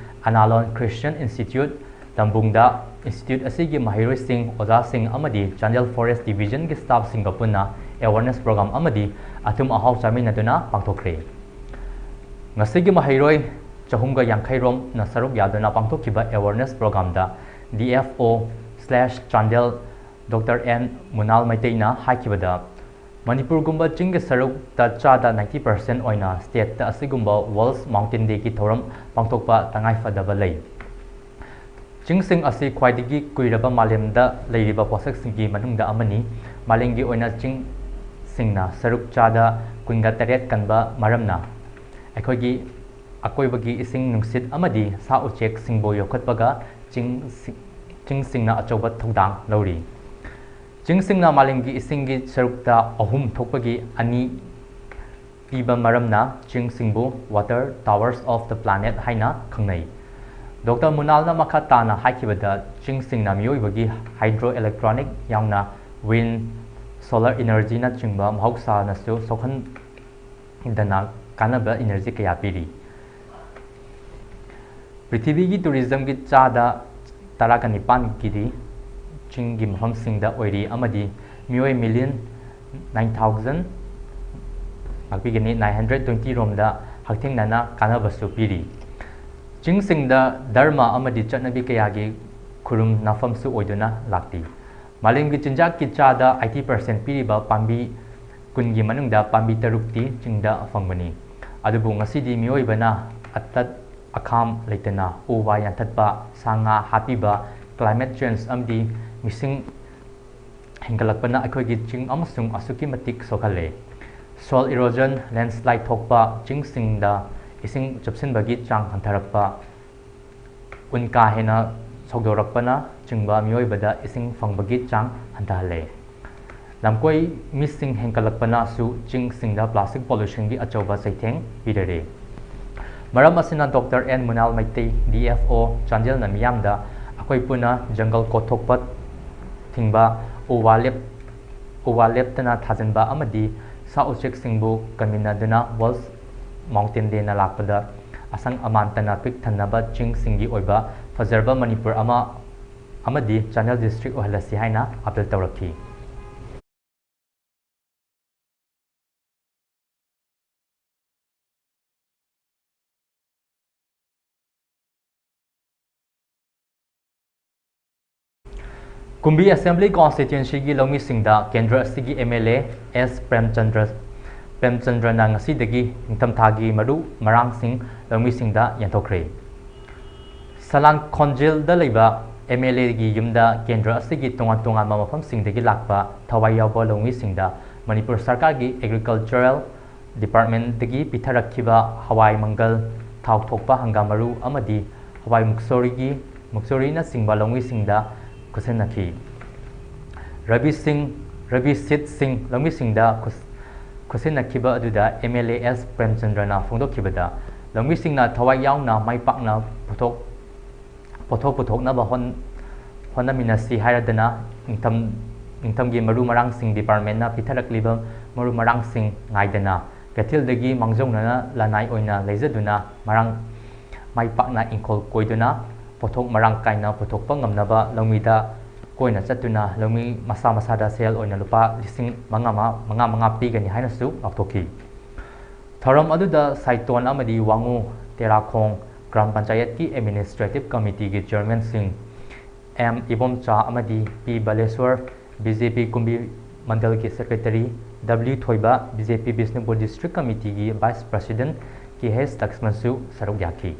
ꯑꯅꯥꯂꯣꯟ Christian Institute ꯂꯝꯕꯨꯡꯗ institute ꯑꯁꯤꯒꯤ ꯃꯍꯩꯔꯣꯏꯁꯤꯡ, ꯑꯣꯖꯥꯁꯤꯡ ꯑꯃꯗꯤ ꯆꯥꯟꯗꯦꯜ Forest Divisionꯒꯤ staffꯁꯤꯡꯒ ꯄꯨꯟꯅ awareness program ꯑꯃꯗꯤ ꯑꯊꯨꯝ ꯑꯍꯥꯎ ꯆꯥꯃꯤꯟꯅꯗꯨꯅ ꯄꯥꯡꯊꯣꯛꯈ꯭ꯔꯦ꯫ ꯉꯁꯤꯒꯤ ꯃꯍꯩꯔꯣꯏ ꯆꯍꯨꯝꯒ ꯌꯥꯡꯈꯩ ꯔꯣꯝꯅ ꯁꯔꯨꯛ ꯌꯥꯗꯨꯅ ꯄꯥꯡꯊꯣꯛꯈꯤꯕ awareness programꯗ DFO Flash Chandel, Doctor N Munal Maitei ꯅ ꯍꯥꯏꯈꯤꯕꯗ, ꯃꯅꯤꯄꯨꯔꯒꯨꯝꯕ ꯆꯤꯡꯒꯤ ꯁꯔꯨꯛꯇ ꯆꯥꯗ ninety percent ꯑꯣꯏꯅ state ꯇ ꯑꯁꯤꯒꯨꯝꯕ World Mountain Day ꯒꯤ ꯊꯧꯔꯝ ꯄꯥꯡꯊꯣꯛꯄ ꯇꯉꯥꯏꯐꯗꯕ ꯂꯩ꯫ ꯆꯤꯡꯁꯤꯡ ꯑꯁꯤ ꯈ꯭ꯋꯥꯏꯗꯒꯤ ꯀꯨꯏꯔꯕ ꯃꯥꯂꯦꯝꯗ ꯂꯩꯔꯤꯕ ꯄꯣꯠꯁꯛꯁꯤꯡꯒꯤ ꯃꯅꯨꯡꯗ ꯑꯃꯅꯤ꯫ ꯃꯥꯂꯦꯝꯒꯤ ꯑꯣꯏꯅ ꯆꯤꯡꯁꯤꯡꯅ ꯁꯔꯨꯛ ꯆꯥꯗ ꯀꯨꯟꯒ ꯇꯔꯦꯠ ꯀꯟꯕ ꯃꯔꯝꯅ ꯑꯩꯈꯣꯏꯒꯤ ꯑꯀꯣꯏꯕꯒꯤ ꯏꯁꯤꯡ ꯅꯨꯡꯁꯤꯠ ꯑꯃꯗꯤ ꯁꯥ ꯎꯆꯦꯛꯁꯤꯡꯕꯨ ꯌꯣꯛꯈꯠꯄꯒ ꯆꯤꯡ-, ꯆꯤꯡꯁꯤꯡꯅ ꯑꯆꯧꯕ ꯊꯧꯗꯥꯡ ꯂꯧꯔꯤ꯫ ꯆꯤꯡꯁꯤꯡꯅ ꯃꯥꯂꯦꯝꯒꯤ ꯏꯁꯤꯡꯒꯤ ꯁꯔꯨꯛꯇ ꯑꯍꯨꯝ ꯊꯣꯛꯄꯒꯤ ꯑꯅꯤ ꯄꯤꯕ ꯃꯔꯝꯅ ꯆꯤꯡꯁꯤꯡꯕꯨ Water Towers of the Planet ꯍꯥꯏꯅ ꯈꯪꯅꯩ꯫ ꯗꯣꯛꯇꯔ ꯃꯨꯅꯥꯜꯅ ꯃꯈꯥ ꯇꯥꯅ ꯍꯥꯏꯈꯤꯕꯗ, ꯆꯤꯡꯁꯤꯡꯅ ꯃꯤꯑꯣꯏꯕꯒꯤ hydroelectronic ꯌꯥꯎꯅ wind, solar energy ꯅꯆꯤꯡꯕ ꯃꯍꯧꯁꯥꯅꯁꯨ ꯁꯣꯛꯍꯟꯗꯅ ꯀꯥꯟꯅꯕ energy ꯀꯌꯥ ꯄꯤꯔꯤ꯫ ꯄ꯭ꯔꯤꯊꯤꯕꯤꯒꯤ tourism ꯒꯤ ꯆꯥꯗ ꯇꯔꯥꯒ ꯅꯤꯄꯥꯟꯒꯤꯗꯤ ꯆꯤꯡꯒꯤ ꯃꯐꯝꯁꯤꯡꯗ ꯑꯣꯏꯔꯤ ꯑꯃꯗꯤ ꯃꯤꯑꯣꯏ million nine thousand, ꯉꯥꯛꯄꯤꯒꯅꯤ, nine hundred twenty ꯔꯣꯝꯗ ꯍꯛꯊꯦꯡꯅꯅ ꯀꯥꯟꯅꯕꯁꯨ ꯄꯤꯔꯤ꯫ ꯆꯤꯡꯁꯤꯡꯗ ꯙꯔꯃ ꯑꯃꯗꯤ ꯆꯠꯅꯕꯤ ꯀꯌꯥꯒꯤ ꯈꯨꯔꯨꯝꯅꯐꯝꯁꯨ ꯑꯣꯏꯗꯨꯅ ꯂꯥꯛꯂꯤ꯫ ꯃꯥꯂꯦꯝꯒꯤ ꯆꯤꯟꯖꯥꯛꯀꯤ ꯆꯥꯗ eighty percent ꯄꯤꯔꯤꯕ ꯄꯥꯝꯕꯤ ꯀꯨꯟꯒꯤ ꯃꯅꯨꯡꯗ ꯄꯥꯝꯕꯤ ꯇꯔꯨꯛꯇꯤ ꯆꯤꯡꯗ ꯐꯪꯕꯅꯤ꯫ ꯑꯗꯨꯕꯨ ꯉꯁꯤꯗꯤ ꯃꯤꯑꯣꯏꯕꯅ ꯑꯇꯠ ꯑꯈꯥꯝ ꯂꯩꯇꯅ ꯎ ꯋꯥ ꯌꯥꯟꯊꯠꯄ, ꯁꯥ ꯉꯥ ꯍꯥꯠꯄꯤꯕ, climate change ꯑꯃꯗꯤ ꯃꯤꯁꯤꯡ ꯍꯦꯟꯒꯠꯂꯛꯄꯅ ꯑꯩꯈꯣꯏꯒꯤ ꯆꯤꯡ ꯑꯃꯁꯨꯡ ꯑꯁꯨꯛꯀꯤ ꯃꯇꯤꯛ ꯁꯣꯛꯍꯜꯂꯦ꯫ Soil erosion, landslide ꯊꯣꯛꯄ, ꯆꯤꯡꯁꯤꯡꯗ ꯏꯁꯤꯡ ꯆꯨꯞꯁꯤꯟꯕꯒꯤ ꯆꯥꯡ ꯍꯟꯊꯔꯛꯄ, ꯎꯟ ꯀꯥ ꯍꯦꯟꯅ ꯁꯧꯗꯣꯔꯛꯄꯅ ꯆꯤꯡꯕ ꯃꯤꯑꯣꯏꯕꯗ ꯏꯁꯤꯡ ꯐꯪꯕꯒꯤ ꯆꯥꯡ ꯍꯟꯊꯍꯜꯂꯦ꯫ ꯂꯝꯀꯣꯏ ꯃꯤꯁꯤꯡ ꯍꯦꯟꯒꯠꯂꯛꯄꯅꯁꯨ ꯆꯤꯡꯁꯤꯡꯗ plastic pollution ꯒꯤ ꯑꯆꯧꯕ ꯆꯩꯊꯦꯡ ꯄꯤꯔꯔꯦ꯫ ꯃꯔꯝ ꯑꯁꯤꯅ doctor N Munal Meitei, D F O, ꯆꯥꯟꯗꯦꯜꯅ ꯃꯤꯌꯥꯝꯗ ꯑꯩꯈꯣꯏ ꯄꯨꯟꯅ ꯖꯪꯒꯜ ꯀꯣꯛꯊꯣꯛꯄ ꯊꯤꯡꯕ, ꯎ ꯋꯥ ꯂꯦꯞ-, ꯎ ꯋꯥ ꯂꯦꯞꯇꯅ ꯊꯥꯖꯤꯟꯕ ꯑꯃꯗꯤ ꯁꯥ ꯎꯆꯦꯛꯁꯤꯡꯕꯨ ꯀꯟꯃꯤꯟꯅꯗꯨꯅ World Mountain Day ꯅ ꯂꯥꯛꯄꯗ ꯑꯁꯪ ꯑꯃꯥꯟꯇꯅ ꯄꯤꯛ ꯊꯟꯅꯕ ꯆꯤꯡꯁꯤꯡꯒꯤ ꯑꯣꯏꯕ ꯐꯖꯔꯕ ꯃꯅꯤꯄꯨꯔ ꯑꯃ ꯑꯃꯗꯤ ꯆꯥꯟꯗꯦꯜ district ꯑꯣꯏꯍꯜꯂꯁꯤ ꯍꯥꯏꯅ appeal ꯇꯧꯔꯛꯈꯤ꯫ ꯀꯨꯝꯕꯤ Assembly Constituencyꯒꯤ ꯂꯧꯃꯤꯁꯤꯡꯗ ꯀꯦꯟꯗ꯭ꯔ ꯑꯁꯤꯒꯤ MLA S ꯄ꯭ꯔꯦꯝꯆꯟꯗ꯭ꯔ, ꯄ꯭ꯔꯦꯝꯆꯟꯗ꯭ꯔꯅ ꯉꯁꯤꯗꯒꯤ ꯅꯤꯡꯊꯝꯊꯥꯒꯤ ꯃꯔꯨ ꯃꯔꯥꯡꯁꯤꯡ ꯂꯧꯃꯤꯁꯤꯡꯗ ꯌꯦꯟꯊꯣꯛꯈ꯭ꯔꯦ꯫ ꯁꯂꯥꯟ ꯈꯣꯟꯖꯦꯜꯗ ꯂꯩꯕ MLAꯒꯤ ꯌꯨꯝꯗ ꯀꯦꯟꯗ꯭ꯔ ꯑꯁꯤꯒꯤ ꯇꯣꯉꯥꯟ ꯇꯣꯉꯥꯟꯕ ꯃꯐꯝꯁꯤꯡꯗꯒꯤ ꯂꯥꯛꯄ ꯊꯋꯥꯏ ꯌꯥꯎꯕ ꯂꯧꯃꯤꯁꯤꯡꯗ ꯃꯅꯤꯄꯨꯔ ꯁꯔꯀꯥꯔꯒꯤ Agricultural Departmentꯗꯒꯤ ꯄꯤꯊꯔꯛꯈꯤꯕ ꯍꯋꯥꯏ ꯃꯪꯒꯜ, ꯊꯥꯎ ꯊꯣꯛꯄ ꯍꯪꯒꯥꯝ ꯃꯔꯨ ꯑꯃꯗꯤ ꯍꯋꯥꯏ ꯃꯨꯛꯁꯣꯔꯤꯒꯤ, ꯃꯨꯛꯁꯣꯔꯤꯅꯆꯤꯡꯕ ꯂꯧꯃꯤꯁꯤꯡꯗ ꯈꯨꯠꯁꯤꯟꯅꯈꯤ꯫ ꯔꯕꯤ ꯁꯤꯡ, ꯔꯕꯤ ꯁꯤꯗ ꯁꯤꯡ ꯂꯧꯃꯤꯁꯤꯡꯗ ꯈꯨꯠ-, ꯈꯨꯠꯁꯤꯟꯅꯈꯤꯕ ꯑꯗꯨꯗ MLA S ꯄ꯭ꯔꯦꯝꯆꯟꯗ꯭ꯔꯅ ꯐꯣꯡꯗꯣꯛꯈꯤꯕꯗ, ꯂꯧꯃꯤꯁꯤꯡꯅ ꯊꯋꯥꯏ ꯌꯥꯎꯅ ꯃꯥꯏ ꯄꯥꯛꯅ ꯄꯨꯊꯣꯛ-, ꯄꯣꯠꯊꯣꯛ ꯄꯨꯊꯣꯛꯅꯕ ꯍꯣꯠ-, ꯍꯣꯠꯅꯃꯤꯟꯅꯁꯤ ꯍꯥꯏꯔꯗꯅ ꯅꯤꯡꯊꯝ-, ꯅꯤꯡꯊꯝꯒꯤ ꯃꯔꯨ ꯃꯔꯥꯡꯁꯤꯡ departmentꯅ ꯄꯤꯊꯔꯛꯂꯤꯕ ꯃꯔꯨ ꯃꯔꯥꯡꯁꯤꯡ ꯉꯥꯏꯗꯅ ꯀꯩꯊꯦꯜꯗꯒꯤ ꯃꯥꯡꯖꯧꯅꯅ ꯂꯅꯥꯏ ꯑꯣꯏꯅ ꯂꯩꯖꯗꯨꯅ ꯃꯔꯥꯡ ꯃꯥꯏ ꯄꯥꯛꯅ ꯏꯪꯈꯣꯜ ꯀꯣꯏꯗꯨꯅ ꯄꯣꯠꯊꯣꯛ ꯃꯔꯥꯡ ꯀꯥꯏꯅ ꯄꯨꯊꯣꯛꯄ ꯉꯝꯅꯕ ꯂꯧꯃꯤꯗ ꯀꯣꯏꯅ ꯆꯠꯇꯨꯅ ꯂꯧꯃꯤ ꯃꯁꯥ ꯃꯁꯥꯗ ꯁꯦꯜ ꯑꯣꯏꯅ ꯂꯨꯄꯥ ꯂꯤꯁꯤꯡ ꯃꯉꯥ, ꯃꯉꯥ, ꯃꯉꯥ ꯄꯤꯒꯅꯤ ꯍꯥꯏꯅꯁꯨ ꯂꯥꯎꯊꯣꯛꯈꯤ꯫ ꯊꯧꯔꯝ ꯑꯗꯨꯗ ꯁꯥꯏꯇꯣꯟ ꯑꯃꯗꯤ ꯋꯥꯉꯨ ꯇꯦꯔꯥꯈꯣꯡ ꯒ꯭ꯔꯥꯝ ꯄꯟꯆꯥꯌꯠꯀꯤ Administrative Committeeꯒꯤ Chairmanꯁꯤꯡ M ꯏꯕꯣꯝꯆꯥ ꯑꯃꯗꯤ P ꯕꯂꯦꯁ꯭ꯋꯔ, BJP ꯀꯨꯝꯕꯤ ꯃꯟꯗꯜꯒꯤ Secretary W ꯊꯣꯏꯕ, BJP Bishnupur District Committeeꯒꯤ Vice President K H ꯂꯛꯁꯃꯟꯁꯨ ꯁꯔꯨꯛ ꯌꯥꯈꯤ꯫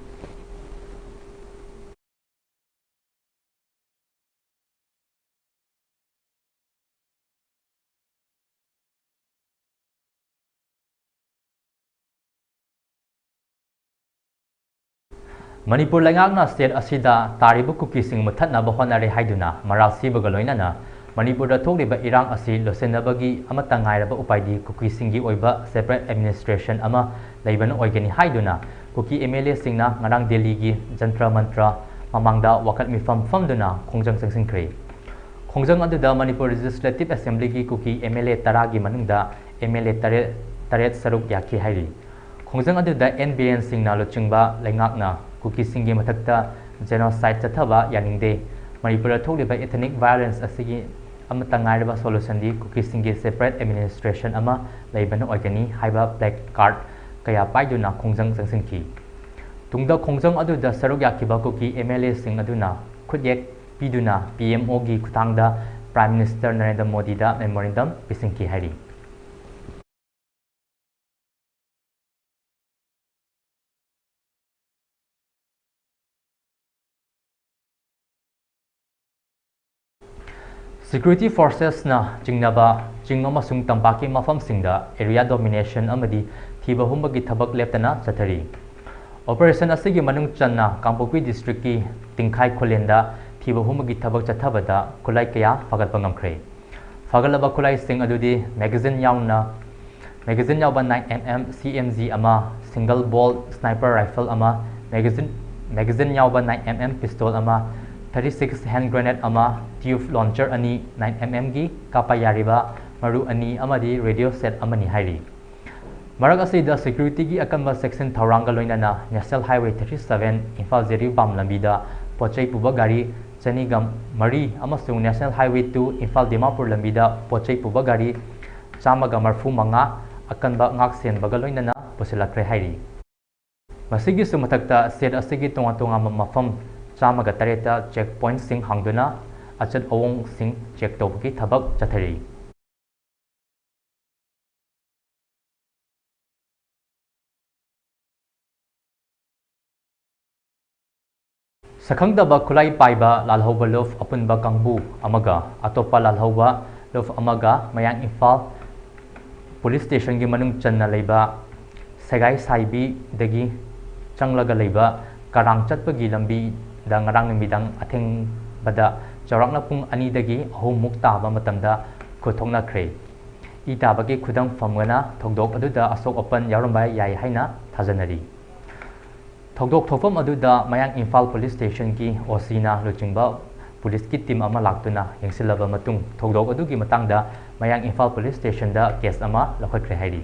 ꯃꯅꯤꯄꯨꯔ ꯂꯩꯉꯥꯛꯅ state ꯑꯁꯤꯗ ꯇꯥꯔꯤꯕ ꯀꯨꯀꯤꯁꯤꯡ ꯃꯨꯠꯊꯠꯅꯕ ꯍꯣꯠꯅꯔꯦ ꯍꯥꯏꯗꯨꯅ ꯃꯔꯥꯜ ꯁꯤꯕꯒ ꯂꯣꯏꯅꯅ ꯃꯅꯤꯄꯨꯔꯗ ꯊꯣꯛꯂꯤꯕ ꯏꯔꯥꯡ ꯑꯁꯤ ꯂꯣꯏꯁꯤꯟꯅꯕꯒꯤ ꯑꯃꯠꯇ ꯉꯥꯏꯔꯕ ꯎꯄꯥꯏꯗꯤ ꯀꯨꯀꯤꯁꯤꯡꯒꯤ ꯑꯣꯏꯕ separate administration ꯑꯃ ꯂꯩꯕꯅ ꯑꯣꯏꯒꯅꯤ ꯍꯥꯏꯗꯨꯅ ꯀꯨꯀꯤ MLAꯁꯤꯡꯅ ꯉꯔꯥꯡ ꯗꯦꯜꯂꯤꯒꯤ ꯖꯟꯇ꯭ꯔ ꯃꯟꯇ꯭ꯔ ꯃꯃꯥꯡꯗ ꯋꯥꯀꯠ ꯃꯤꯐꯝ ꯐꯝꯗꯨꯅ ꯈꯣꯡꯖꯪ ꯆꯪꯁꯤꯟꯈ꯭ꯔꯦ꯫ ꯈꯣꯡꯖꯪ ꯑꯗꯨꯗ ꯃꯅꯤꯄꯨꯔ Legislative Assemblyꯒꯤ ꯀꯨꯀꯤ MLA ꯇꯔꯥꯒꯤ ꯃꯅꯨꯡꯗ MLA ꯇꯔꯦꯠ, ꯇꯔꯦꯠ ꯁꯔꯨꯛ ꯌꯥꯈꯤ ꯍꯥꯏꯔꯤ꯫ ꯈꯣꯡꯖꯪ ꯑꯗꯨꯗ N ꯕꯤꯔꯦꯟ ꯁꯤꯡꯅ ꯂꯨꯆꯤꯡꯕ ꯂꯩꯉꯥꯛꯅ ꯀꯨꯀꯤꯁꯤꯡꯒꯤ ꯃꯊꯛꯇ genocide ꯆꯠꯊꯕ ꯌꯥꯅꯤꯡꯗꯦ꯫ ꯃꯅꯤꯄꯨꯔꯗ ꯊꯣꯛꯂꯤꯕ ethnic violence ꯑꯁꯤꯒꯤ ꯑꯃꯠꯇ ꯉꯥꯏꯔꯕ solutionꯗꯤ ꯀꯨꯀꯤꯁꯤꯡꯒꯤ separate administration ꯑꯃ ꯂꯩꯕꯅ ꯑꯣꯏꯒꯅꯤ ꯍꯥꯏꯕ placard ꯀꯌꯥ ꯄꯥꯏꯗꯨꯅ ꯈꯣꯡꯖꯪ ꯆꯪꯁꯤꯟꯈꯤ꯫ ꯇꯨꯡꯗ ꯈꯣꯡꯖꯪ ꯑꯗꯨꯗ ꯁꯔꯨꯛ ꯌꯥꯈꯤꯕ ꯀꯨꯀꯤ MLAꯁꯤꯡ ꯑꯗꯨꯅ ꯈꯨꯠꯌꯦꯛ ꯄꯤꯗꯨꯅ ꯄꯤ ꯑꯦꯝ ꯑꯣꯒꯤ ꯈꯨꯠꯊꯥꯡꯗ Prime Minister ꯅꯔꯦꯟꯗ꯭ꯔ ꯃꯣꯗꯤꯗ memorandum ꯄꯤꯁꯤꯟꯈꯤ ꯍꯥꯏꯔꯤ꯫ Security forcesꯅ ꯆꯤꯡꯅꯕ ꯆꯤꯡ ꯑꯃꯁꯨꯡ ꯇꯝꯄꯥꯛꯀꯤ ꯃꯐꯝꯁꯤꯡꯗ area domination ꯑꯃꯗꯤ ꯊꯤꯕ ꯍꯨꯝꯕꯒꯤ ꯊꯕꯛ ꯂꯦꯞꯇꯅ ꯆꯠꯊꯔꯤ꯫ Operation ꯑꯁꯤꯒꯤ ꯃꯅꯨꯡ ꯆꯟꯅ ꯀꯥꯡꯄꯣꯛꯄꯤ districtꯀꯤ ꯇꯤꯡꯈꯥꯏ ꯈꯨꯂꯦꯟꯗ ꯊꯤꯕ ꯍꯨꯝꯕꯒꯤ ꯊꯕꯛ ꯆꯠꯊꯕꯗ ꯈꯨꯠꯂꯥꯏ ꯀꯌꯥ ꯐꯥꯒꯠꯄ ꯉꯝꯈ꯭ꯔꯦ꯫ ꯐꯥꯒꯠꯂꯕ ꯈꯨꯠꯂꯥꯏꯁꯤꯡ ꯑꯗꯨꯗꯤ magazine ꯌꯥꯎꯅ, magazine ꯌꯥꯎꯕ nine M M C M G ꯑꯃ, single bolt sniper rifle ꯑꯃ, magazine, magazine ꯌꯥꯎꯕ nine M M pistol ꯑꯃ, thirty six hand grenade ꯑꯃ, tube launcher ꯑꯅꯤ, nine M M ꯒꯤ ꯀꯥꯞꯄ ꯌꯥꯔꯤꯕ ꯃꯔꯨ ꯑꯅꯤ ꯑꯃꯗꯤ radio set ꯑꯃꯅꯤ ꯍꯥꯏꯔꯤ꯫ ꯃꯔꯛ ꯑꯁꯤꯗ securityꯒꯤ ꯑꯀꯟꯕ ꯆꯦꯛꯁꯤꯟ ꯊꯧꯔꯥꯡꯒ ꯂꯣꯏꯅꯅ National Highway thirty seven Imphal Jiribam ꯂꯝꯕꯤꯗ ꯄꯣꯠꯆꯩ ꯄꯨꯕ ꯒꯥꯔꯤ ꯆꯅꯤꯒ ꯃꯔꯤ ꯑꯃꯁꯨꯡ National Highway two Imphal Dimapur ꯂꯝꯕꯤꯗ ꯄꯣꯠꯆꯩ ꯄꯨꯕ ꯒꯥꯔꯤ ꯆꯥꯝꯃꯒ ꯃꯔꯤꯐꯨ ꯃꯉꯥ ꯑꯀꯟꯕ ꯉꯥꯛ ꯁꯦꯟꯕꯒ ꯂꯣꯏꯅꯅ ꯄꯨꯁꯤꯜꯂꯛꯈ꯭ꯔꯦ ꯍꯥꯏꯔꯤ꯫ ꯃꯁꯤꯒꯤꯁꯨ ꯃꯊꯛꯇ state ꯑꯁꯤꯒꯤ ꯇꯣꯉꯥꯟ ꯇꯣꯉꯥꯟꯕ ꯃꯐꯝ ꯆꯥꯝꯃꯒ ꯇꯔꯦꯠꯇ check pointꯁꯤꯡ ꯍꯥꯡꯗꯨꯅ ꯑꯆꯠ ꯑꯋꯣꯡꯁꯤꯡ check ꯇꯧꯕꯒꯤ ꯊꯕꯛ ꯆꯠꯊꯔꯤ꯫ ꯁꯛꯈꯪꯗꯕ ꯈꯨꯠꯂꯥꯏ ꯄꯥꯏꯕ ꯂꯥꯜꯍꯧꯕ ꯂꯨꯞ ꯑꯄꯨꯟꯕ ꯀꯥꯡꯕꯨ ꯑꯃꯒ ꯑꯇꯣꯞꯄ ꯂꯥꯜꯍꯧꯕ ꯂꯨꯞ ꯑꯃꯒ ꯃꯌꯥꯡ ꯏꯝꯐꯥꯜ police stationꯒꯤ ꯃꯅꯨꯡ ꯆꯟꯅ ꯂꯩꯕ ꯁꯦꯒꯥꯏ ꯁꯥꯏꯕꯤꯗꯒꯤ ꯆꯪꯂꯒ ꯂꯩꯕ ꯀꯔꯥꯡ ꯆꯠꯄꯒꯤ ꯂꯝꯕꯤꯗ ꯉꯔꯥꯡ ꯅꯨꯃꯤꯗꯥꯡ ꯑꯊꯦꯡꯕꯗ ꯆꯥꯎꯔꯥꯛꯅ ꯄꯨꯡ ꯑꯅꯤꯗꯒꯤ ꯑꯍꯨꯝꯃꯨꯛ ꯇꯥꯕ ꯃꯇꯝꯗ ꯈꯨꯠ ꯊꯣꯛꯅꯈ꯭ꯔꯦ꯫ ꯏ ꯇꯥꯕꯒꯤ ꯈꯨꯗꯝ ꯐꯪꯕꯅ ꯊꯧꯗꯣꯛ ꯑꯗꯨꯗ ꯑꯁꯣꯛ ꯑꯄꯟ ꯌꯥꯎꯔꯝꯕ ꯌꯥꯏ ꯍꯥꯏꯅ ꯊꯥꯖꯅꯔꯤ꯫ ꯊꯧꯗꯣꯛ ꯊꯣꯛꯐꯝ ꯑꯗꯨꯗ ꯃꯌꯥꯡ ꯏꯝꯐꯥꯜ police stationꯒꯤ OCꯅ ꯂꯨꯆꯤꯡꯕ policeꯀꯤ team ꯑꯃ ꯂꯥꯛꯇꯨꯅ ꯌꯦꯡꯁꯤꯜꯂꯕ ꯃꯇꯨꯡ, ꯊꯧꯗꯣꯛ ꯑꯗꯨꯒꯤ ꯃꯇꯥꯡꯗ ꯃꯌꯥꯡ ꯏꯝꯐꯥꯜ police stationꯗ case ꯑꯃ ꯂꯧꯈꯠꯈ꯭ꯔꯦ ꯍꯥꯏꯔꯤ꯫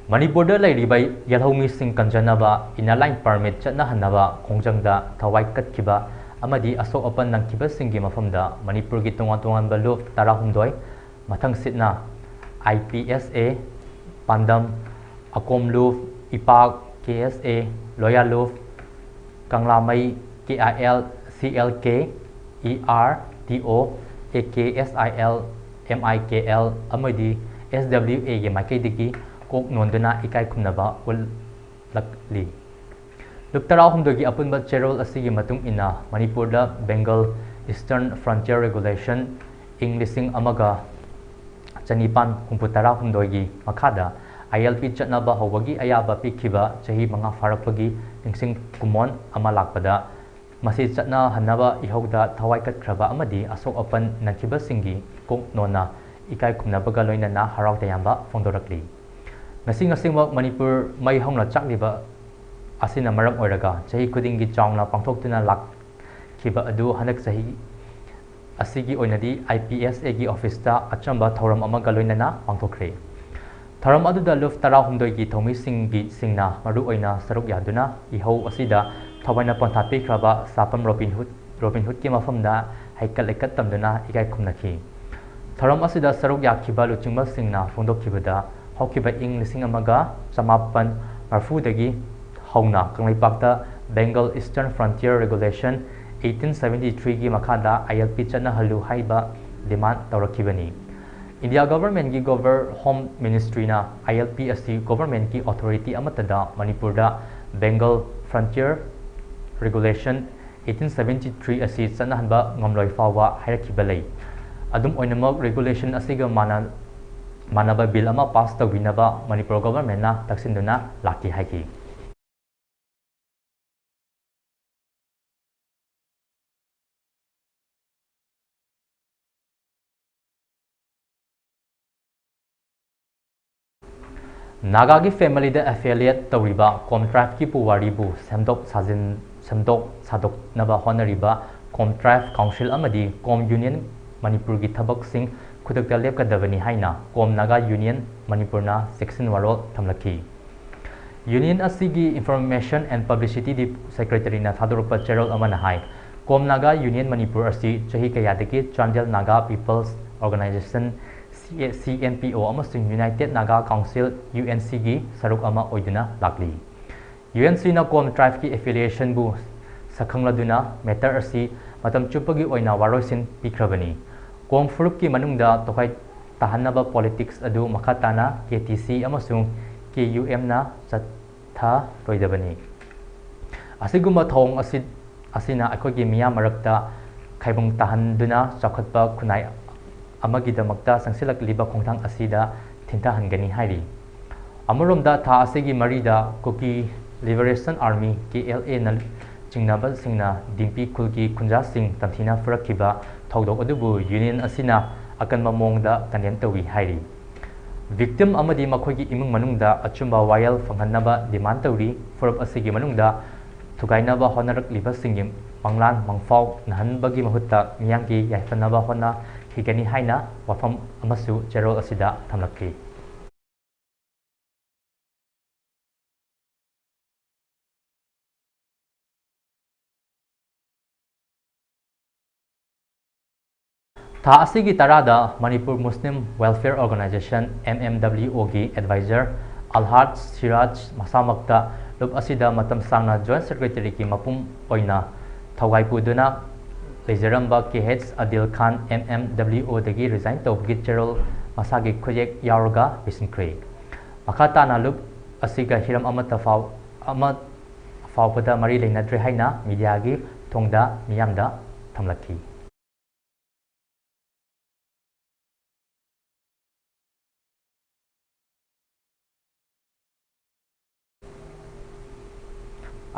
ꯃꯅꯤꯄꯨꯔꯗ ꯂꯩꯔꯤꯕ ꯌꯦꯜꯍꯧꯃꯤꯁꯤꯡ ꯀꯟꯖꯅꯕ Inner Line Permit ꯆꯠꯅꯍꯟꯅꯕ ꯈꯣꯡꯖꯪꯗ ꯊꯋꯥꯏ ꯀꯠꯈꯤꯕ ꯑꯃꯗꯤ ꯑꯁꯣꯛ ꯑꯄꯟ ꯅꯪꯈꯤꯕꯁꯤꯡꯒꯤ ꯃꯐꯝꯗ ꯃꯅꯤꯄꯨꯔꯒꯤ ꯇꯣꯉꯥꯟ ꯇꯣꯉꯥꯟꯕ ꯂꯨꯞ ꯇꯔꯥꯍꯨꯝꯗꯣꯏ, ꯃꯊꯪꯁꯤꯠꯅ I P S A, ꯄꯥꯟꯗꯝ, ꯑꯀꯣꯝ ꯂꯨꯞ, ꯏꯄꯥꯛ, K S A, ꯂꯣꯌꯥ ꯂꯨꯞ, ꯀꯪꯂꯥꯃꯩ, K I L, C L K, E R, T O, A K S I L, M I K L ꯑꯃꯗꯤ S W A ꯒꯤ ꯃꯥꯏꯀꯩꯗꯒꯤ ꯀꯣꯛ ꯅꯣꯟꯗꯨꯅ ꯏꯀꯥꯏ ꯈꯨꯝꯅꯕ ꯎꯠꯂꯛꯂꯤ꯫ ꯂꯨꯞ ꯇꯔꯥꯍꯨꯝꯗꯣꯏꯒꯤ ꯑꯄꯨꯟꯕ ꯆꯦꯔꯣꯜ ꯑꯁꯤꯒꯤ ꯃꯇꯨꯡ ꯏꯟꯅ ꯃꯅꯤꯄꯨꯔꯗ Bengal Eastern Frontier Regulation ꯏꯪ ꯂꯤꯁꯤꯡ ꯑꯃꯒ ꯆꯅꯤꯄꯥꯟ ꯍꯨꯝꯐꯨ ꯇꯔꯥꯍꯨꯝꯗꯣꯏꯒꯤ ꯃꯈꯥꯗ I L P ꯆꯠꯅꯕ ꯍꯧꯕꯒꯤ ꯑꯌꯥꯕ ꯄꯤꯈꯤꯕ ꯆꯍꯤ ꯃꯉꯥ ꯐꯥꯔꯛꯄꯒꯤ ꯅꯤꯡꯁꯤꯡ ꯀꯨꯝꯑꯣꯟ ꯑꯃ ꯂꯥꯛꯄꯗ ꯃꯁꯤ ꯆꯠꯅꯍꯟꯅꯕ ꯏꯍꯧꯗ ꯊꯋꯥꯏ ꯀꯠꯈ꯭ꯔꯕ ꯑꯃꯗꯤ ꯑꯁꯣꯛ ꯑꯄꯟ ꯅꯪꯈꯤꯕꯁꯤꯡꯒꯤ ꯀꯣꯛ ꯅꯣꯟꯅ ꯏꯀꯥꯏ ꯈꯨꯝꯅꯕꯒ ꯂꯣꯏꯅꯅ ꯍꯔꯥꯎ ꯇꯌꯥꯝꯕ ꯐꯣꯡꯗꯣꯔꯛꯂꯤ꯫ ꯉꯁꯤ ꯉꯁꯤꯃꯛ ꯃꯅꯤꯄꯨꯔ ꯃꯩ ꯍꯧꯅ ꯆꯥꯛꯂꯤꯕ ꯑꯁꯤꯅ ꯃꯔꯝ ꯑꯣꯏꯔꯒ ꯆꯍꯤ ꯈꯨꯗꯤꯡꯒꯤ ꯆꯥꯎꯅ ꯄꯥꯡꯊꯣꯛꯇꯨꯅ ꯂꯥꯛꯈꯤꯕ ꯑꯗꯨ ꯍꯟꯗꯛ ꯆꯍꯤ ꯑꯁꯤꯒꯤ ꯑꯣꯏꯅꯗꯤ I P S A ꯒꯤ ꯑꯣꯐꯤꯁꯇ ꯑꯆꯝꯕ ꯊꯧꯔꯝ ꯑꯃꯒ ꯂꯣꯏꯅꯅ ꯄꯥꯡꯊꯣꯛꯈ꯭ꯔꯦ꯫ ꯊꯧꯔꯝ ꯑꯗꯨꯗ ꯂꯨꯞ ꯇꯔꯥꯍꯨꯝꯗꯣꯏꯒꯤ ꯊꯧꯃꯤꯁꯤꯡꯒꯤ, ꯁꯤꯡꯅ ꯃꯔꯨꯑꯣꯏꯅ ꯁꯔꯨꯛ ꯌꯥꯗꯨꯅ ꯏꯍꯧ ꯑꯁꯤꯗ ꯊꯋꯥꯏꯅ ꯄꯣꯟꯊꯥ ꯄꯤꯈ꯭ꯔꯕ ꯁꯥꯄꯝ ꯔꯣꯕꯤꯟ ꯍꯨꯗ, ꯔꯣꯕꯤꯟ ꯍꯨꯗꯀꯤ ꯃꯐꯝꯗ ꯍꯩꯀꯠ ꯂꯩꯀꯠ ꯇꯝꯗꯨꯅ ꯏꯀꯥꯏ ꯈꯨꯝꯅꯈꯤ꯫ ꯊꯧꯔꯝ ꯑꯁꯤꯗ ꯁꯔꯨꯛ ꯌꯥꯈꯤꯕ ꯂꯨꯆꯤꯡꯕꯁꯤꯡꯅ ꯐꯣꯡꯗꯣꯛꯈꯤꯕꯗ, ꯍꯧꯈꯤꯕ ꯏꯪ ꯂꯤꯁꯤꯡ ꯑꯃꯒ ꯆꯃꯥꯄꯟ ꯃꯔꯐꯨꯗꯒꯤ ꯍꯧꯅ ꯀꯪꯂꯩꯄꯥꯛꯇ Bengal Eastern Frontier Regulation eighteen seventy-three ꯒꯤ ꯃꯈꯥꯗ I L P ꯆꯠꯅꯍꯜꯂꯨ ꯍꯥꯏꯕ demand ꯇꯧꯔꯛꯈꯤꯕꯅꯤ꯫ ꯏꯟꯗꯤꯌꯥ ꯒꯣꯚꯔꯟꯃꯦꯟꯠꯀꯤ ꯒꯣꯚꯔ-, ꯍꯣꯝ ꯃꯤꯅꯤꯁꯇ꯭ꯔꯤꯅ I L P ꯑꯁꯤ ꯒꯣꯚꯔꯟꯃꯦꯟꯠꯀꯤ ꯑꯣꯊꯣꯔꯤꯇꯤ ꯑꯃꯠꯇꯗ ꯃꯅꯤꯄꯨꯔꯗ Bengal Frontier Regulation eighteen seventy-three ꯑꯁꯤ ꯆꯠꯅꯍꯟꯕ ꯉꯝꯂꯣꯏ ꯐꯥꯎꯕ ꯍꯥꯏꯔꯛꯈꯤꯕ ꯂꯩ꯫ ꯑꯗꯨꯝ ꯑꯣꯏꯅꯃꯛ, regulation ꯑꯁꯤꯒ ꯃꯥꯟꯅ-, ꯃꯥꯟꯅꯕ ꯕꯤꯜ ꯑꯃ ꯄꯥꯁ ꯇꯧꯕꯤꯅꯕ ꯃꯅꯤꯄꯨꯔ ꯒꯣꯚꯔꯟꯃꯦꯟꯠꯅ ꯇꯛꯁꯤꯟꯗꯨꯅ ꯂꯥꯛꯈꯤ ꯍꯥꯏꯈꯤ꯫ ꯅꯥꯒꯥꯒꯤ ꯐꯦꯃꯤꯂꯤꯗ affiliate ꯇꯧꯔꯤꯕ ꯀꯣꯝ ꯇ꯭ꯔꯥꯏꯕꯀꯤ ꯄꯨꯋꯥꯔꯤꯕꯨ ꯁꯦꯝꯗꯣꯛ ꯁꯥꯖꯤꯟ-, ꯁꯦꯝꯗꯣꯛ ꯁꯥꯗꯣꯛꯅꯕ ꯍꯣꯠꯅꯔꯤꯕ ꯀꯣꯝ ꯇ꯭ꯔꯥꯏꯕ ꯀꯥꯎꯟꯁꯤꯜ ꯑꯃꯗꯤ ꯀꯣꯝ ꯌꯨꯅꯤꯌꯟ ꯃꯅꯤꯄꯨꯔꯒꯤ ꯊꯕꯛꯁꯤꯡ ꯈꯨꯗꯛꯇ ꯂꯦꯞꯀꯗꯕꯅꯤ ꯍꯥꯏꯅ ꯀꯣꯝ ꯅꯥꯒꯥ ꯌꯨꯅꯤꯌꯟ ꯃꯅꯤꯄꯨꯔꯅ ꯆꯦꯛꯁꯤꯟ ꯋꯥꯔꯣꯜ ꯊꯝꯂꯛꯈꯤ꯫ ꯌꯨꯅꯤꯌꯟ ꯑꯁꯤꯒꯤ Information and Publicity Secretaryꯅ ꯊꯥꯗꯣꯔꯛꯄ ꯆꯦꯔꯣꯜ ꯑꯃꯅ ꯍꯥꯏ, ꯀꯣꯝ ꯅꯥꯒꯥ ꯌꯨꯅꯤꯌꯟ ꯃꯅꯤꯄꯨꯔ ꯑꯁꯤ ꯆꯍꯤ ꯀꯌꯥꯗꯒꯤ Chandel Naga People's Organisation, CNPO, ꯑꯃꯁꯨꯡ United Naga Council, UNCꯒꯤ ꯁꯔꯨꯛ ꯑꯃ ꯑꯣꯏꯗꯨꯅ ꯂꯥꯛꯂꯤ꯫ UNCꯅ ꯀꯣꯝ tribeꯀꯤ affiliationꯕꯨ ꯁꯛꯈꯪꯂꯗꯨꯅ matter ꯑꯁꯤ ꯃꯇꯝ ꯆꯨꯞꯄꯒꯤ ꯑꯣꯏꯅ ꯋꯥꯔꯣꯏꯁꯤꯟ ꯄꯤꯈ꯭ꯔꯕꯅꯤ꯫ ꯀꯣꯝ ꯐꯨꯔꯨꯞꯀꯤ ꯃꯅꯨꯡꯗ ꯇꯣꯈꯥꯏ ꯇꯥꯍꯟꯅꯕ politics ꯑꯗꯨ ꯃꯈꯥ ꯇꯥꯅ KTC ꯑꯃꯁꯨꯡ KUMꯅ ꯆꯠꯊꯔꯣꯏꯗꯕꯅꯤ꯫ ꯑꯁꯤꯒꯨꯝꯕ ꯊꯧꯑꯣꯡ ꯑꯁꯤ, ꯑꯁꯤꯅ ꯑꯩꯈꯣꯏꯒꯤ ꯃꯤꯌꯥꯝ ꯃꯔꯛꯇ ꯈꯥꯏꯕꯨꯡ ꯇꯥꯍꯟꯗꯨꯅ ꯆꯥꯎꯈꯠꯄ ꯈꯨꯟꯅꯥꯏ ꯑꯃꯒꯤꯗꯃꯛꯇ ꯆꯪꯁꯤꯜꯂꯛꯂꯤꯕ ꯈꯣꯡꯊꯥꯡ ꯑꯁꯤꯗ ꯊꯤꯟꯊꯍꯟꯒꯅꯤ ꯍꯥꯏꯔꯤ꯫ ꯑꯃꯔꯣꯝꯗ, ꯊꯥ ꯑꯁꯤꯒꯤ ꯃꯔꯤꯗ Kuki Liberation Army, KLAꯅ ꯆꯤꯡꯅꯕꯁꯤꯡꯅ ꯗꯤꯝꯄꯤ ꯈꯨꯜꯒꯤ ꯈꯨꯟꯖꯥꯁꯤꯡ ꯇꯝꯊꯤꯅ ꯐꯨꯔꯛꯈꯤꯕ ꯊꯧꯗꯣꯛ ꯑꯗꯨꯕꯨ ꯌꯨꯅꯤꯌꯟ ꯑꯁꯤꯅ ꯑꯀꯟꯕ ꯃꯑꯣꯡꯗ condemn ꯇꯧꯏ ꯍꯥꯏꯔꯤ꯫ Victim ꯑꯃꯗꯤ ꯃꯈꯣꯏꯒꯤ ꯏꯃꯨꯡ ꯃꯅꯨꯡꯗ ꯑꯆꯨꯝꯕ ꯋꯥꯌꯦꯜ ꯐꯪꯍꯟꯅꯕ demand ꯇꯧꯔꯤ꯫ ꯐꯨꯔꯨꯞ ꯑꯁꯤꯒꯤ ꯃꯅꯨꯡꯗ ꯊꯨꯒꯥꯏꯅꯕ ꯍꯣꯠꯅꯔꯛꯂꯤꯕꯁꯤꯡꯒꯤ ꯃꯪꯂꯥꯟ ꯃꯪꯐꯥꯎ ꯅꯥꯍꯟꯕꯒꯤ ꯃꯍꯨꯠꯇ ꯃꯤꯌꯥꯝꯒꯤ ꯌꯥꯏꯐꯅꯕ ꯍꯣꯠꯅꯈꯤꯒꯅꯤ ꯍꯥꯏꯅ ꯋꯥꯐꯝ ꯑꯃꯁꯨ ꯆꯦꯔꯣꯜ ꯑꯁꯤꯗ ꯊꯝꯂꯛꯈꯤ꯫ ꯊꯥ ꯑꯁꯤꯒꯤ ꯇꯔꯥꯗ ꯃꯅꯤꯄꯨꯔ ꯃꯨꯁꯂꯤꯝ ꯋꯦꯜꯐꯤꯌꯔ ꯑꯣꯔꯒꯅꯥꯏꯖꯦꯁꯟ, MMWOꯒꯤ advisor ꯑꯜꯍꯥꯖ ꯁꯤꯔꯥꯖ ꯃꯁꯥꯃꯛꯇ ꯂꯨꯞ ꯑꯁꯤꯗ ꯃꯇꯝ ꯁꯥꯡꯅ Joint Secretaryꯒꯤ ꯃꯄꯨꯝ ꯑꯣꯏꯅ ꯊꯧꯒꯥꯏ ꯄꯨꯗꯨꯅ ꯂꯩꯖꯔꯝꯕ KH ꯑꯗꯤꯜ ꯈꯥꯟ MMWOꯗꯒꯤ resign ꯇꯧꯕꯒꯤ ꯆꯦꯔꯣꯜ ꯃꯁꯥꯒꯤ ꯈꯨꯌꯦꯛ ꯌꯥꯎꯔꯒ ꯄꯤꯁꯤꯟꯈ꯭ꯔꯦ꯫ ꯃꯈꯥ ꯇꯥꯅ ꯂꯨꯞ ꯑꯁꯤꯒ ꯍꯤꯔꯝ ꯑꯃꯠꯇ ꯐꯥꯎ-, ꯑꯃ ꯐꯥꯎꯕꯗ ꯃꯔꯤ ꯂꯩꯅꯗ꯭ꯔꯦ ꯍꯥꯏꯅ mediaꯒꯤ ꯊꯣꯡꯗ ꯃꯤꯌꯥꯝꯗ ꯊꯝꯂꯛꯈꯤ꯫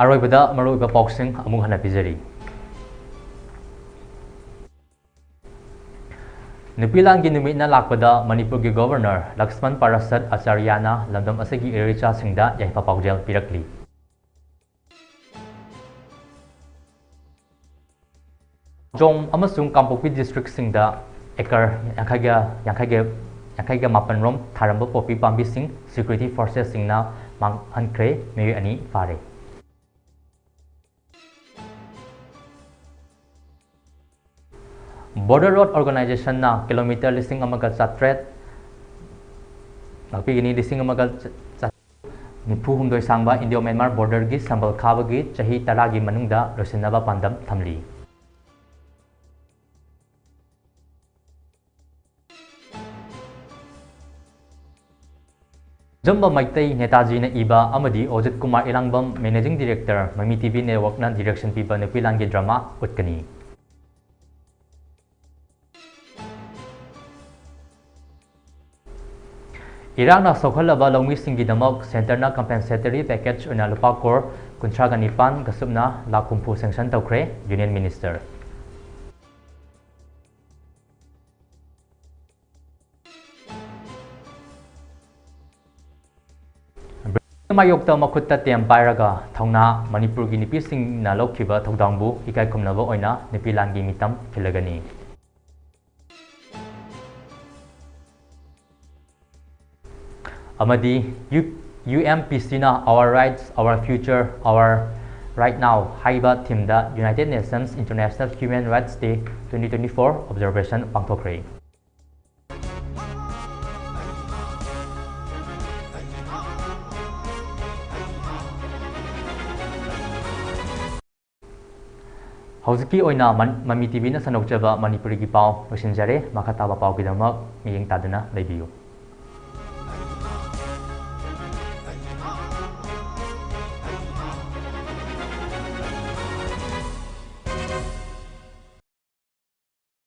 ꯑꯔꯣꯏꯕꯗ ꯃꯔꯨꯑꯣꯏꯕ ꯄꯥꯎꯁꯤꯡ ꯑꯃꯨꯛ ꯍꯟꯅ ꯄꯤꯖꯔꯤ꯫ ꯅꯨꯄꯤ ꯂꯥꯟꯒꯤ ꯅꯨꯃꯤꯠꯅ ꯂꯥꯛꯄꯗ ꯃꯅꯤꯄꯨꯔꯒꯤ Governor ꯂꯛꯁꯃꯟ ꯄꯥꯔꯥꯁꯠ ꯑꯆꯥꯔꯌꯥꯅ ꯂꯝꯗꯝ ꯑꯁꯤꯒꯤ ꯏꯔꯩꯆꯥꯁꯤꯡꯗ ꯌꯥꯏꯐ ꯄꯥꯎꯖꯦꯜ ꯄꯤꯔꯛꯂꯤ꯫ ꯖꯣꯝ ꯑꯃꯁꯨꯡ ꯀꯥꯡꯄꯣꯛꯄꯤ districtꯁꯤꯡꯗ ꯑꯦꯀꯔ ꯌꯥꯡꯈꯩꯒ ꯌꯥꯡꯈꯩꯒ ꯌꯥꯡꯈꯩꯒ ꯃꯥꯄꯟ ꯔꯣꯝ ꯊꯥꯔꯝꯕ ꯄꯣꯄꯤ ꯄꯥꯝꯕꯤꯁꯤꯡ security forcesꯁꯤꯡꯅ ꯃꯥꯡꯍꯟꯈ꯭ꯔꯦ꯫ ꯃꯤꯑꯣꯏ ꯑꯅꯤ ꯐꯥꯔꯦ꯫ Border Road Organizationꯅ kilometre ꯂꯤꯁꯤꯡ ꯑꯃꯒ ꯆꯥꯇ꯭ꯔꯦꯠ ꯉꯥꯛꯄꯤꯒꯅꯤ꯫ ꯂꯤꯁꯤꯡ ꯑꯃꯒ ꯆꯥꯇ꯭ꯔꯦꯠ ꯅꯤꯐꯨ ꯍꯨꯝꯗꯣꯏ ꯁꯥꯡꯕ Indo Myanmar borderꯒꯤ ꯁꯝꯕꯜ ꯈꯥꯕꯒꯤ ꯆꯍꯤ ꯇꯔꯥꯒꯤ ꯃꯅꯨꯡꯗ ꯂꯣꯏꯁꯤꯟꯅꯕ ꯄꯥꯟꯗꯝ ꯊꯝꯂꯤ꯫ ꯑꯆꯝꯕ ꯃꯩꯇꯩ ꯅꯦꯇꯥꯖꯤꯅ ꯏꯕ ꯑꯃꯗꯤ ꯑꯣꯖꯤꯠ ꯀꯨꯃꯥꯔ ꯏꯔꯥꯡꯕꯝ, Managing Director, ꯃꯃꯤ ꯇꯤ ꯚꯤ Networkꯅ direction ꯄꯤꯕ ꯅꯨꯄꯤ ꯂꯥꯟꯒꯤ drama ꯎꯠꯀꯅꯤ꯫ ꯏꯔꯥꯡꯅ ꯁꯣꯛꯍꯜꯂꯕ ꯂꯧꯃꯤꯁꯤꯡꯒꯤꯗꯃꯛ centreꯅ compensatory package ꯑꯣꯏꯅ ꯂꯨꯄꯥ ꯀ꯭ꯔꯣꯔ ꯀꯨꯟꯊ꯭ꯔꯥꯒ ꯅꯤꯄꯥꯟ ꯒ ꯁꯨꯞꯅ ꯂꯥꯈ ꯍꯨꯝꯐꯨ sanction ꯇꯧꯈ꯭ꯔꯦ꯫ Union Minister꯫ ꯕ꯭ꯔꯤꯇꯤꯁꯀꯤ ꯃꯥꯌꯣꯛꯇ ꯃꯈꯨꯠꯇ ꯇꯦꯝ ꯄꯥꯏꯔꯒ ꯊꯧꯅꯥ ꯃꯅꯤꯄꯨꯔꯒꯤ ꯅꯨꯄꯤꯁꯤꯡꯅ ꯂꯧꯈꯤꯕ ꯊꯧꯗꯥꯡꯕꯨ ꯏꯀꯥꯏ ꯈꯨꯝꯅꯕ ꯑꯣꯏꯅ ꯅꯨꯄꯤ ꯂꯥꯟꯒꯤ ꯃꯤꯇꯝ ꯈꯤꯜꯂꯒꯅꯤ꯫ ꯑꯃꯗꯤ U-, UNPCꯅ Our Rights, Our Future, Our Right Now ꯍꯥꯏꯕ themeꯗ United Nations International Human Rights Day twenty twenty-four observation ꯄꯥꯡꯊꯣꯛꯈ꯭ꯔꯦ꯫ ꯍꯧꯖꯤꯛꯀꯤ ꯑꯣꯏꯅ ꯃꯟ-, ꯃꯃꯤ ꯇꯤ ꯚꯤꯅ ꯁꯟꯗꯣꯛꯆꯕ ꯃꯅꯤꯄꯨꯔꯤꯒꯤ ꯄꯥꯎ ꯂꯣꯏꯁꯤꯟꯖꯔꯦ꯫ ꯃꯈꯥ ꯇꯥꯕ ꯄꯥꯎꯒꯤꯗꯃꯛ ꯃꯤꯠꯌꯦꯡ ꯇꯥꯗꯨꯅ ꯂꯩꯕꯤꯌꯨ꯫